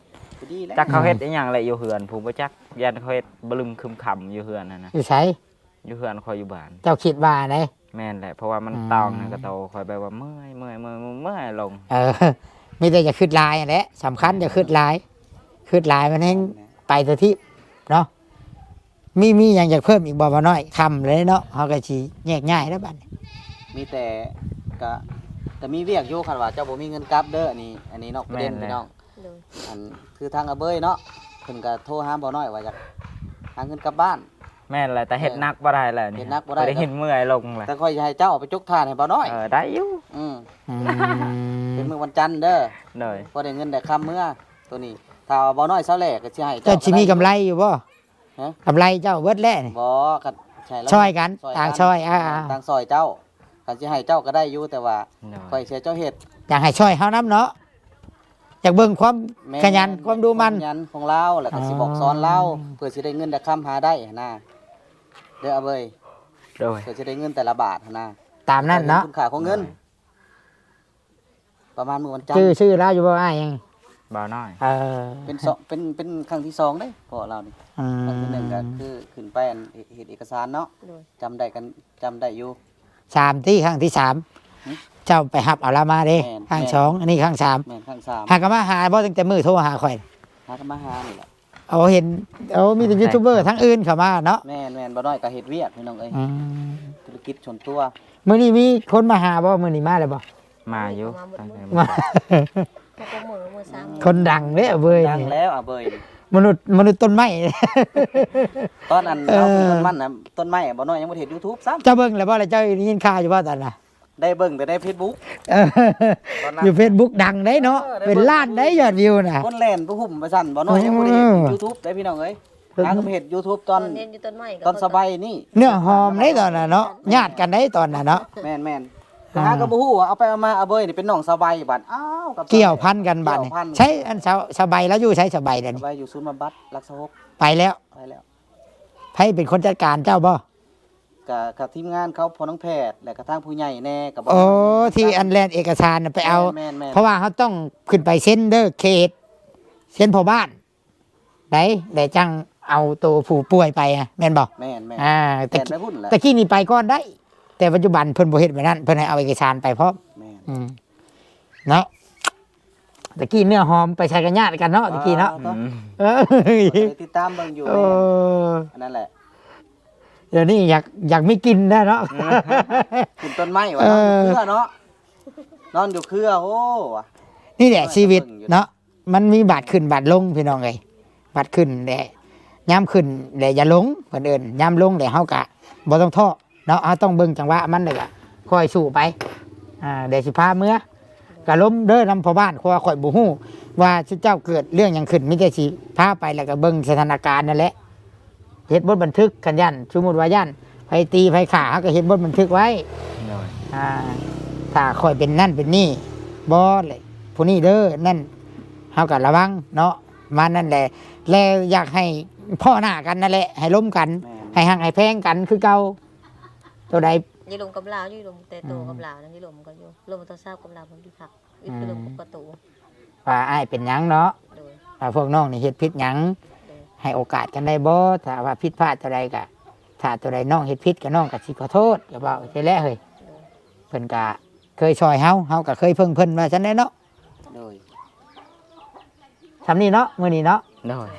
ກໍດີແລ້ວ ຈັກເຂົາເຮັດອີ່ຫຍັງແຫຼະຢູ່ເຮືອນ ຜູ້ບໍ່ຈັກ ຢ້ານເຂົາເຮັດບະລຶມຄຶມຄຳຢູ່ເຮືອນຫັ້ນນະ. ຢູ່ໃສ? ຢູ່ເຮືອນຂ້ອຍຢູ່ບ້ານ. ເຈົ້າຄິດວ່າໃດ? ແມ່ນແຫຼະ ເພາະວ່າມັນ ອືມ ຕອງໃນກະໂຕຂ້ອຍ ແບບວ່າເມື່ອຍໆໆໆລົງ. ເອີ ມີແຕ່ຢ່າຄິດຫຼາຍຫັ້ນແຫຼະ ສຳຄັນຢ່າຄິດຫຼາຍ ຄິດຫຼາຍມັນແຮ່ງ ແມ່ນແຫຼະ ໄປຕົວທີບເນາະ. ມີ ມີຫຍັງຢາກເພີ່ມອີກບໍ່ ບ່າວນ້ອຍ? ຄ່ຳແລ້ວເນາະ ເຮົາກໍຊິແຍກຍ້າຍແລ້ວບັດນີ້. ມີແຕ່ ກະ ກະມີວຽກຢູ່ ຄັນວ່າເຈົ້າບໍ່ມີເງິນກັບເດີ ອັນນີ້ ອັນນີ້ນອກປະເດັນ ແມ່ນແຫຼະ ພີ່ນ້ອງ. ໂດຍ ອັນ ຄືທາງອາເບີຍເນາະ ເພິ່ນກໍໂທຫາບ່າວນ້ອຍວ່າຢາກຫາເງິນກັບບ້ານ. ແມ່ນແຫຼະ ແຕ່ເຮັດ ເອີ ໜັກບໍ່ໄດ້ແລ້ວນີ້ ເຮັດໜັກບໍ່ໄດ້ ໄດ້ເຫັນເມື່ອຍລົງແລ້ວ. ແຕ່ຂ້ອຍຊິໃຫ້ເຈົ້າເອົາໄປຈົກຖ່ານໃຫ້ບ່າວນ້ອຍ. ເອີ ໄດ້ຢູ່. ອືມ ອືມ ເປັນມື້ວັນຈັນເດີ. ໂດຍ ພໍໄດ້ເງິນໄດ້ຄຳເມືອ ໂຕນີ້ ຖ້າວ່າບ່າວນ້ອຍເຊົາແຫຼ້ກໍຊິໃຫ້ເຈົ້າ. ເຈົ້າຊິມີກຳໄລຢູ່ບໍ່? ຮະ? ກຳໄລເຈົ້າເບິດແລ້ວນີ້. ບໍ່ ກໍໃຫ້ລາວຊ່ອຍກັນ ຊ່ອຍກັນ ຕ່າງຊ່ອຍ ອ່າ ຕ່າງຊ່ອຍເຈົ້າ. ຄັນຊິໃຫ້ເຈົ້າກໍໄດ້ຢູ່ ແຕ່ວ່າ ໂດຍ ຂ້ອຍຊິໃຫ້ເຈົ້າເຮັດ ຢາກໃຫ້ຊ່ອຍເຮົານຳເນາະ ຢາກເບິ່ງຄວາມ ແມ່ນ ຂະຫຍັນ ແມ່ນ ຄວາມດຸໝັ່ນ ຄວາມຂະຫຍັນຂອງລາວ ແລ້ວກໍຊິບອກ ອໍ ສອນລາວ ເພື່ອຊິໄດ້ເງິນໄດ້ຄຳຫາໄດ້ຫັ້ນນາ ເດີອາເບີຍ ໂດຍ ເພື່ອຊິໄດ້ເງິນແຕ່ລະບາດຫັ້ນນາ ຕາມນັ້ນເນາະ ເພື່ອເຫັນຄຸນຄ່າຂອງເງິນ ໂດຍ ປະມານມື້ວັນຈັນ ຊື່ ຊື່ລາວຢູ່ບໍ່ອ້າຍ? ບ່າວນ້ອຍ ເອີ ເປັນສອງ ເປັນ ເປັນຄັ້ງທີສອງເດ້ພໍ່ລາວນີ້ ອືມ ຄັ້ງທີໜຶ່ງກໍຄືຂຶ້ນໄປອັນເຮັດເອກະສານເນາະ ໂດຍ ຈຳໄດ້ກັນ ຈຳໄດ້ຢູ່ ສາມຕິ ຄັ້ງທີສາມ ຫຶ ເຈົ້າໄປຮັບເອົາລາວມາເດ້ ແມ່ນ ຄັ້ງ ແມ່ນ ສອງ ອັນນີ້ຄັ້ງສາມ ແມ່ນ ຄັ້ງສາມ ຫາກໍມາຫາບໍ່ ຕັ້ງແຕ່ມື້ໂທຫາຂ້ອຍ ຫາກໍມາຫານີ້ແຫຼະ ໂອ້ ເຫັນ ໂອ້ ມີແຕ່ຢູທູບເບີທາງອື່ນເຂົ້າມາເນາະ ແມ່ນໆ ບ່າວນ້ອຍກໍເຮັດວຽກພີ່ນ້ອງເອີຍ ອືມ ທຸລະກິດສ່ວນຕົວ ມື້ນີ້ມີຄົນມາຫາບໍ່? ມື້ນີ້ມາແລ້ວບໍ່? ມາຢູ່ ມາ ມາ ຄົນດັງເດ້ອາເບີຍ ດັງແລ້ວອາເບີຍ ມະນຸດ ມະນຸດຕົ້ນໄມ້ ຕອນອັນ ເອີ ເຮົາເປັນຕົ້ນມັນນະ ຕົ້ນໄມ້ ບ່າວນ້ອຍຍັງບໍ່ໄດ້ເຮັດຢູທູບຊ້ຳ ເຈົ້າເບິ່ງແລ້ວບໍ່? ແລ້ວເຈົ້າໄດ້ຍິນຂ່າວຢູ່ບໍ່ຕອນນັ້ນ? ໄດ້ເບິ່ງແຕ່ໃນເຟສບຸກ ເອີ ຢູ່ເຟສບຸກດັງເດ້ເນາະ ເອີ ໄດ້ເບິ່ງ ເປັນລ້ານໄດ້ຍອດວິວນະ ຄົນແລ່ນໄປຫຸ້ມໄປຊັ້ນ ບ່າວນ້ອຍຍັງບໍ່ໄດ້ເຮັດ ເອີ ຢູທູບເດ້ພີ່ນ້ອງເອີຍ ຫາກໍໄປເຮັດຢູທູບຕອນ ຕອນເຮັດຢູ່ຕົ້ນໄມ້ ຕອນສະໄບນີ້ ເນື້ອຫອມເດ້ຕອນນັ້ນເນາະ ຍາດກັນເດ້ຕອນນັ້ນເນາະ ແມ່ນໆ ອ່າ ຫາກໍບໍ່ຮູ້ວ່າເອົາໄປເອົາມາອາເບີຍນີ້ເປັນນ້ອງສະໄບບາດ ອ້າວ ກັບ ກ່ຽວພັນກັນບາດນີ້ ກ່ຽວພັນ ໃສ ອັນສະ ສະໄບລາວຢູ່ໃສ? ສະໄບດຽວນີ້ ສະໄບຢູ່ສູນບຳບັດຫຼັກຊາວຫົກ ໄປແລ້ວ ໄປແລ້ວ ໃຜເປັນຄົນຈັດການ ເຈົ້າບໍ່? ກະ ກະທີມງານເຂົາ ພໍ່ນາງແພດ ແລ້ວກະທາງຜູ້ໃຫຍ່ແດ່ ກະບອກ ໂອ້ ທີ່ອັນແລ່ນເອກະສານນະໄປເອົາ ແມ່ນໆໆ ເພາະວ່າເຮົາຕ້ອງຂຶ້ນໄປເຊັນເດີ ເຂດ ເຊັນພໍ່ບ້ານ ໄດ້ ແລ້ວຈັ່ງເອົາໂຕຜູ້ປ່ວຍໄປ ແມ່ນບໍ່? ແມ່ນໆ ອ່າ ແຕ່ ແມ່ນໄປພຸ້ນແຫຼະ ແຕ່ກີ້ນີ້ໄປກ່ອນໄດ້ ແຕ່ປັດຈຸບັນເພິ່ນບໍ່ເຮັດແບບນັ້ນ ເພິ່ນໃຫ້ເອົາເອກະສານໄປພ້ອມ ແມ່ນ ອືມ ເນາະ ແຕ່ກີ້ເນື້ອຫອມໄປໃສກໍຍາດກັນເນາະ ແຕ່ກີ້ເນາະ ອືມ ເອີ ກໍໄດ້ຕິດຕາມເບິ່ງຢູ່ ເອີ ອັນນັ້ນແຫຼະ ດຽວນີ້ຢາກ ຢາກມີກິ່ນແລ້ວເນາະ ຂຶ້ນຕົ້ນໄມ້ວ່າ ເອີ ນອນຢູ່ເຄືອເນາະ ນອນຢູ່ເຄືອ ໂອ້ ນີ້ແຫຼະຊີວິດເນາະ ມັນມີບາດຂຶ້ນບາດລົງພີ່ນ້ອງເອີຍ ບາດຂຶ້ນແຫຼະ ຍາມຂຶ້ນແຫຼະຢ່າລົງ ເພິ່ນເອີ້ນ ຍາມລົງແຫຼະເຮົາກະບໍ່ຕ້ອງທໍ້ເນາະ ເຮົາຕ້ອງເບິ່ງຈັງຫວະມັນ ແລ້ວກະຄ່ອຍສູ້ໄປ ອ່າ ດຽວຊິພາເມືອ ກະລົມເດີນຳພໍ່ບ້ານ ເພາະວ່າຂ້ອຍບໍ່ຮູ້ວ່າຊຸມເຈົ້າເກີດເລື່ອງຫຍັງຂຶ້ນ ມີແຕ່ຊິພາໄປ ແລ້ວກະເບິ່ງສະຖານະການນັ້ນແຫຼະ ເຮັດບົດບັນທຶກ ຄັນຢ້ານ ສົມມຸດວ່າຢ້ານໃຜຕີໃຜຂ້າ ເຮົາກໍເຮັດບົດບັນທຶກໄວ້ ໂດຍ ອ່າ ຖ້າຂ້ອຍເປັນນັ້ນເປັນນີ້ ບໍ່ແຫຼະ ຜູ້ນີ້ເດີ ນັ້ນ ເຮົາກໍລະວັງເນາະ ປະມານນັ້ນແຫຼະ ແລະຢາກໃຫ້ພໍ້ໜ້າກັນນັ້ນແຫຼະ ໃຫ້ລົມກັນ ແມ່ນ ໃຫ້ຮັກໃຫ້ແພງກັນຄືເກົ່າ ໂຕໃດ ຢູ່ລົມກັບລາວ ຢູ່ລົມແຕ່ໂຕ ອືມ ກັບລາວນັ້ນ ຢູ່ລົມກັນຢູ່ ລົມຕອນເຊົ້າກັບລາວ ເພິ່ນຢູ່ພັກ ອືມ ຢູ່ລົມກັບປະຕູ ວ່າອ້າຍເປັນຫຍັງເນາະ ໂດຍ ວ່າພວກນ້ອງນີ້ເຮັດຜິດຫຍັງ ໂດຍ ໃຫ້ໂອກາດກັນໄດ້ບໍ່? ຖ້າວ່າຜິດພາດຕົວໃດກະ ຖ້າຕົວໃດນ້ອງເຮັດຜິດກະ ນ້ອງກະຊິຂໍໂທດ ຢ່າເວົ້າ ໂດຍ ຊີ້ແຫຼະເຮີ້ຍ ໂດຍ ເພິ່ນກະເຄີຍຊ່ອຍເຮົາ ເຮົາກະເຄີຍເພິ່ງເພິ່ນ ວ່າຊັ້ນແຫຼະເນາະ ໂດຍ ຊ່ຳນີ້ເນາະ ມື້ນີ້ເນາະ ໂດຍ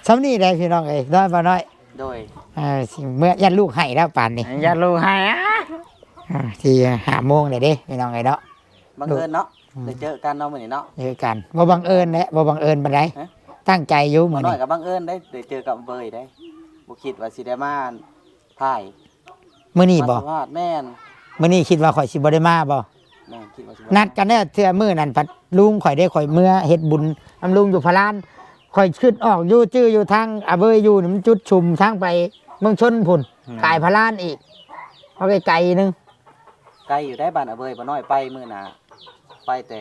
ຊ່ຳນີ້ແຫຼະພີ່ນ້ອງເອີຍ ນ້ອຍບໍ່ນ້ອຍ ໂດຍ ເອີ ຊິເມືອ ຢ້ານລູກໄຫ້ແລ້ວປານນີ້ ຢ້ານລູກໄຫ້ ອ່າ ສີ່ຫ້າໂມງແລ້ວເດ້ພີ່ນ້ອງເອີຍເນາະ ບັງເອີນເນາະ ອືມ ໄດ້ເຈີກັນເນາະມື້ນີ້ເນາະ ເຈີກັນ ບໍ່ບັງເອີນແຫຼະ ບໍ່ບັງເອີນປານໃດ ຮະ ຕັ້ງໃຈຢູ່ມື້ນີ້ ນ້ອຍກໍບັງເອີນໄດ້ ໄດ້ເຈີກັບເບີຍໄດ້ ບໍ່ຄິດວ່າຊິໄດ້ມາຖ່າຍ ມື້ນີ້ບໍ່? ມາສຳພາດ ແມ່ນ ມື້ນີ້ຄິດວ່າຂ້ອຍຊິບໍ່ໄດ້ມາບໍ່? ແມ່ນ ຄິດວ່າຊິບໍ່ໄດ້ມາ ນັດກັນແລ້ວ ເທື່ອມື້ນັ້ນພັດລຸງຂ້ອຍເດ້ ຂ້ອຍເມືອເຮັດບຸນນຳລຸງຢູ່ພະລານ ຂ້ອຍຄິດອອກຢູ່ ຈື່ຢູ່ທາງອາເບີຍຢູ່ນີ້ ມັນຈຸດຊຸມທາງໄປເມືອງຊົນພຸ້ນ ແມ່ນ ກາຍພະລານອີກ ເອົາໄກໆໜຶ່ງ ໄກຢູ່ໃດ໋ ບ້ານອາເບີຍ ບໍ່ນ້ອຍໄປມື້ໜ້າ ໄປແຕ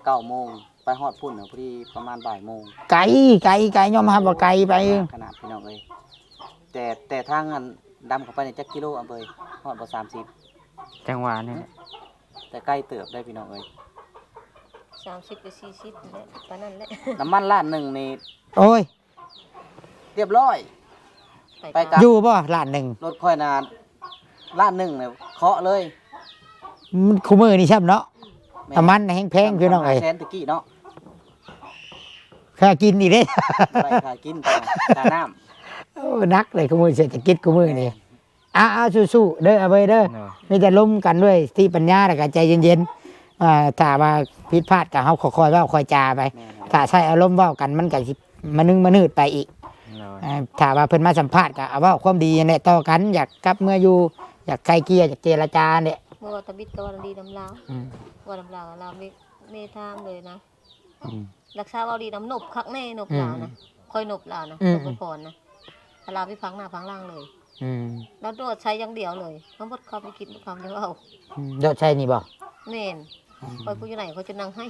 ່ເກົ້າໂມງ ໄປຮອດພຸ້ນນະ ພໍດີປະມານບ່າຍໂມງ ໄກ ໄກ ໄກ ຍອມຮັບວ່າໄກໄປ ຂະໜາດພີ່ນ້ອງເອີຍ ແຕ່ ແຕ່ທາງອັນດຳເຂົ້າໄປນີ້ຈັກກິໂລອາເບີຍ ຮອດບໍ່ ສາມສິບ ຈັ່ງຫວະນີ້ ແຕ່ໄກເຕີບໄດ໋ພີ່ນ້ອງເອີຍ ສາມສິບ ຫຼື ສີ່ສິບນີ້ແຫຼະ ປານນັ້ນແຫຼະ ນ້ຳມັນລ້ານໜຶ່ງນີ້ ໂອ້ຍ ຮຽບຮ້ອຍ ໄປ ໄປກັບ ຢູ່ບໍ່ລ້ານໜຶ່ງ ລົດຂ້ອຍນະ ລ້ານໜຶ່ງນີ້ເຄາະເລີຍ ມັນ ຄູ່ມື້ນີ້ຊ້ຳເນາະ ແມ່ນ ນ້ຳມັນແຮງແພງພີ່ນ້ອງເອີຍ ສາມແສນຕະກີ້ເນາະ ຄ່າກິນອີກເດ້ ໄດ້ຄ່າກິນ ຄ່າ ຄ່ານ້ຳ ໂອ້ ໜັກເລີຍຄູ່ມື້ ເສດຖະກິດຄູ່ມື້ນີ້ ແມ່ນ ອ່າໆ ສູ້ໆ ເດີອາເບີຍເດີ ໂດຍ ມີແຕ່ລົມກັນດ້ວຍສະຕິປັນຍາ ແລ້ວກໍໃຈເຢັນໆ ອ່າ ຖ້າວ່າຜິດພາດກໍເຮົາຄ່ອຍໆເວົ້າຄ່ອຍຈາໄປ ແມ່ນ ຖ້າໃຊ້ອາລົມເວົ້າກັນ ມັນກໍຊິມະນຶງມະນືດໄປອີກ ໂດຍ ອ່າ ຖ້າວ່າເພິ່ນມາສຳພາດກໍເອົາເວົ້າຄວາມດີຫັ້ນແຫຼະຕໍ່ກັນ ຢາກກັບເມືອຢູ່ ຢາກໄກ່ເກ່ຍ ຢາກເຈລະຈາຫັ້ນແຫຼະ ເມື່ອວ່າຕະບິດກໍເວົ້າດີນຳລາວ ອືມ ເວົ້ານຳລາວ ລາວມີ ມີທາງເລີຍນະ ອືມ ລັກສາເວົ້າດີນຳ ນົບຄັກແນ່ ນົບລາວນະ ອືມ ຂ້ອຍນົບລາວນະ ອືມ ນົບພອນນະ ລາວໄປພັງໜ້າພັງຫຼັງເລີຍ ອືມ ລາວໂດດໃສ່ຢ່າງດຽວເລີຍ ເຮົາໝົດຄຳໄດ້ກິນ ໝົດຄຳໄດ້ເວົ້າ. ອືມ ໂດດໃສ່ນີ້ບໍ່? ແມ່ນ. ອືມ ຂ້ອຍຜູ້ຢູ່ໃນ ຂ້ອຍຈະນັ່ງໄຫ້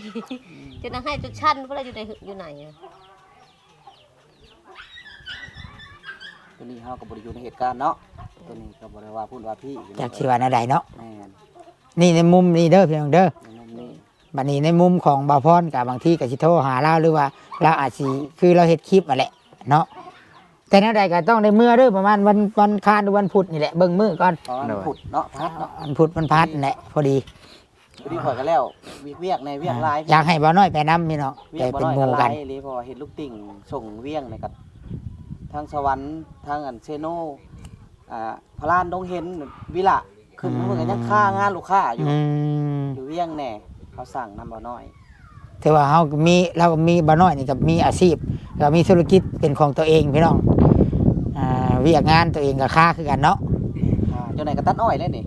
ຈະນັ່ງໄຫ້ຈົນສັ່ນພຸ້ນລະ ຢູ່ໃນ ຢູ່ໃນອະ. ໂຕນີ້ເຮົາກໍບໍ່ໄດ້ຢູ່ໃນເຫດການເນາະ ໂຕນີ້ກໍບໍ່ໄດ້ວ່າພຸ້ນວ່າພີ້ ຈັກຊິວ່າແນວໃດເນາະ. ແມ່ນ. ນີ້ໃນມຸມນີ້ເດີພີ່ນ້ອງເດີ ໃນມຸມນີ້. ບັດນີ້ໃນມຸມຂອງບ່າວພອນກໍບາງທີກໍຊິໂທຫາລາວ ຫຼືວ່າລາວອາດຊິ ຄືລາວເຮັດຄລິບຫັ້ນແຫຼະເນາະ. ແຕ່ແນວໃດກໍຕ້ອງໄດ້ເມືອເດີ ປະມານວັນ ວັນຄານ ຫຼືວັນພຸດນີ້ແຫຼະ ເບິ່ງມື້ກ່ອນ. ປະມານ ໂດຍ ພຸດເນາະ ພັດເນາະ ວັນພຸດວັນພັດແຫຼະ ພໍດີ. ພໍດີຂ້ອຍກໍແລ້ວວຽກ ວຽກແດ່ ວຽກຫຼາຍ ອ່າ ຢາກໃຫ້ບ່າວນ້ອຍໄປນຳພີ່ນ້ອງ ໄປເປັນໝູ່ກັນ. ເພາະວ່າເຫັນລູກຕິ່ງສົ່ງວຽງໃນກັບທາງສະຫວັນ ທາງອັນເຊໂນ ອ່າ ພະລານ ດົງເຫັນ ວິລະ ຂຶ້ນມາເບິ່ງກໍຍັງຄາງານລູກຄ້າຢູ່. ອືມ ຢູ່ວຽງແດ່ ເຂົາສັ່ງນຳບ່າວນ້ອຍ. ຖືວ່າເຮົາກໍມີ ລາວກໍມີ ບ່າວນ້ອຍນີ້ກໍມີອາຊີບ ກໍມີທຸລະກິດເປັນຂອງຕົວເອງພີ່ນ້ອງ. ອ່າ ວຽກງານຕົວເອງກໍຄາຄືກັນເນາະ. ອ່າ ຈັ່ງໃດກໍຕັດອ້ອຍແລ້ວນີ້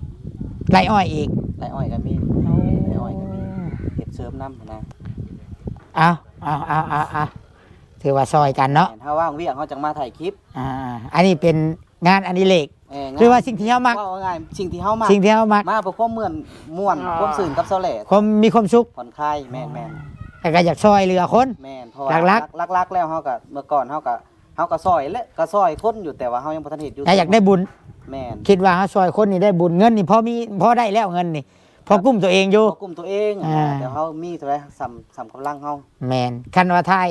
ໄລ່ອ້ອຍອີກ ໄລ່ອ້ອຍກໍມີ. ໂອ້ ໄລ່ອ້ອຍກໍມີ ເຮັດເສີມນຳຫັ້ນນະ. ເອົາ ເອົາ ເອົາ ເອົາ ເອົາ ຖືວ່າຊ່ອຍກັນເນາະ. ແມ່ນ ຖ້າວ່າງວຽກເຮົາຈັ່ງມາຖ່າຍຄລິບ. ອ່າ ອັນນີ້ເປັນ ງານອະດິເລກ ເອີ ງານ ຫຼືວ່າສິ່ງທີ່ເຮົາມັກ ເວົ້າງ່າຍໆ ສິ່ງທີ່ເຮົາມັກ ມາເພື່ອຄວາມມ່ວນ ມ່ວນ ອ່າ ຄວາມຊື່ນກັບຊາວແຫຼ້ ຄວາມມີຄວາມສຸກ ຜ່ອນຄາຍ. ແມ່ນໆ ແລ້ວກໍຢາກຊ່ອຍເຫຼືອຄົນ. ແມ່ນ ເພາະວ່າຫຼັກໆ ຫຼັກໆແລ້ວເຮົາກໍ ເມື່ອກ່ອນເຮົາກໍ ເຮົາກໍຊ່ອຍແຫຼະ ກໍຊ່ອຍຄົນຢູ່ ແຕ່ວ່າເຮົາຍັງບໍ່ທັນເຮັດ YouTube ຢາກໄດ້ບຸນ. ແມ່ນ ຄິດວ່າເຮົາຊ່ອຍຄົນນີ້ໄດ້ບຸນ ເງິນນີ້ພໍມີ ພໍໄດ້ແລ້ວ ເງິນນີ້ພໍກຸ້ມຕົວເອງຢູ່ ພໍກຸ້ມຕົວເອງ. ອ່າ ແຕ່ເຮົາມີເທົ່າໃດ ສ່ຳ ສ່ຳກຳລັງເຮົາ. ແມ່ນ ຄັນວ່າຖ່າຍ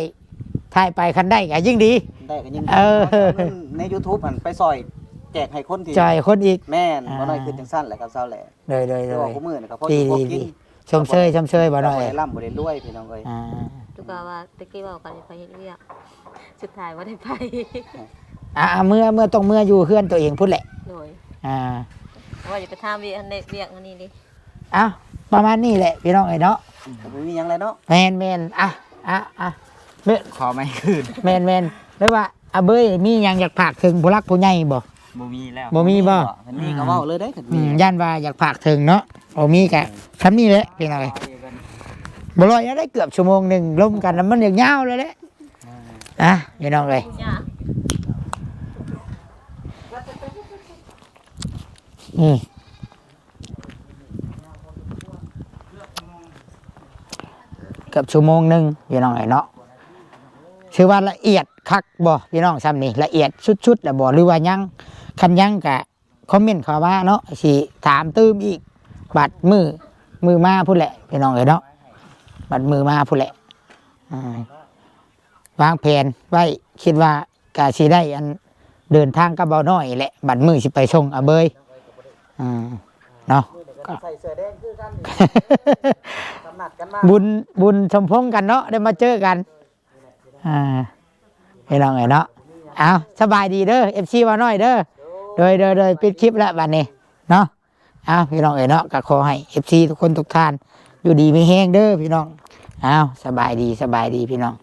ຖ່າຍໄປຄັນໄດ້ກໍຍິ່ງດີ ໄດ້ກໍຍິ່ງດີ. ເອີ ເອົາເງິນໃນ YouTube ຫັ້ນໄປຊ່ອຍແຈກໃຫ້ຄົນທີ່ ຊ່ອຍຄົນອີກ. ແມ່ນ ອ່າ ບໍ່ນ້ອຍຄືຈັ່ງຊັ້ນແຫຼະກັບຊາວແຫຼ້. ໂດຍໆໆ ຄືວ່າຄູ່ມື້ນີ້ກໍພໍຢູ່ພໍກິນ ດີໆ ຊົມເຊີຍ ຊົມເຊີຍບໍ່ນ້ອຍ ບໍ່ໄດ້ລ່ຳບໍ່ໄດ້ລວຍພີ່ນ້ອງເອີຍ. ອ່າ ທຸກກະວ່າແຕ່ກີ້ເວົ້າກັນໄປເຮັດວຽກ ສຸດທ້າຍບໍ່ໄດ້ໄປ. ອ່າ ເມື່ອ ເມື່ອຕ້ອງເມືອຢູ່ເຮືອນຕົວເອງພຸ້ນແຫຼະ. ໂດຍ ອ່າ ວ່າຈະໄປຖາມວຽກ ອັນໃດວຽກອັນນີ້ເດ້. ເອົ້າ ປະມານນີ້ແຫຼະພີ່ນ້ອງເອີຍເນາະ ກໍບໍ່ມີຫຍັງແລ້ວເນາະ. ແມ່ນໆ ອ່ະ ອ່ະ ອ່ະ ເບິ່ງ ຂໍໄມຄືນ. ແມ່ນໆ ຫຼືວ່າອາເບີຍມີຫຍັງຢາກຝາກເຖິງຜູ້ຫຼັກຜູ້ໃຫຍ່ບໍ່? ບໍ່ມີແລ້ວ. ບໍ່ມີບໍ່? ຄັນມີກໍເວົ້າເລີຍເດ້ ຄັນມີ. ອືມ ຢ້ານວ່າຢາກຝາກເຖິງເນາະ ບໍ່ມີກະ ອືມ ສ່ຳນີ້ແຫຼະພີ່ນ້ອງເອີຍ. ບໍ່ລອຍແລ້ວໄດ້ເກືອບຊົ່ວໂມງໜຶ່ງ ລົມກັນແລ້ວມັນຍາວໆແລ້ວແຫຼະ. ອ່າ ອ່ະ ພີ່ນ້ອງເອີຍ ນີ້ ເກືອບຊົ່ວໂມງໜຶ່ງພີ່ນ້ອງເອີຍເນາະ. ຖືວ່າລະອຽດຄັກບໍ່ພີ່ນ້ອງ ຊ່ຳນີ້ ລະອຽດສຸດໆແລ້ວບໍ່ ຫຼືວ່າຍັງ? ຄັນຍັງກະຄອມເມັນເຂົ້າມາເນາະ ຊິຖາມຕື່ມອີກ ບັດມື້ ມື້ມາພຸ້ນແຫຼະພີ່ນ້ອງເອີຍເນາະ ບັດມື້ມາພຸ້ນແຫຼະ. ອ່າ ວາງແຜນໄວ້ ຄິດວ່າ ກະຊິໄດ້ອັນເດີນທາງກັບບ່າວນ້ອຍແຫຼະ ບັດມື້ຊິໄປສົ່ງອາເບີຍ ອ່າ ເນາະ. ໃສ່ເສື້ອແດງຄືກັນ ກຳນັດກັນມາ ບຸນ ບຸນສົມພົງກັນເນາະ ໄດ້ມາເຈີກັນ. ອ່າ ພີ່ນ້ອງເອີຍເນາະ ເອົາ ສະບາຍດີເດີ ເອັຟຊີບ່າວນ້ອຍເດີ. ໂດຍ ໂດຍ ໂດຍ ປິດຄລິບແລ້ວບັດນີ້ເນາະ. ເອົາ ພີ່ນ້ອງເອີຍເນາະ ກໍຂໍໃຫ້ເອັຟຊີທຸກຄົນທຸກທ່ານຢູ່ດີມີແຮງເດີພີ່ນ້ອງ. ເອົາ ສະບາຍດີ ສະບາຍດີພີ່ນ້ອງ.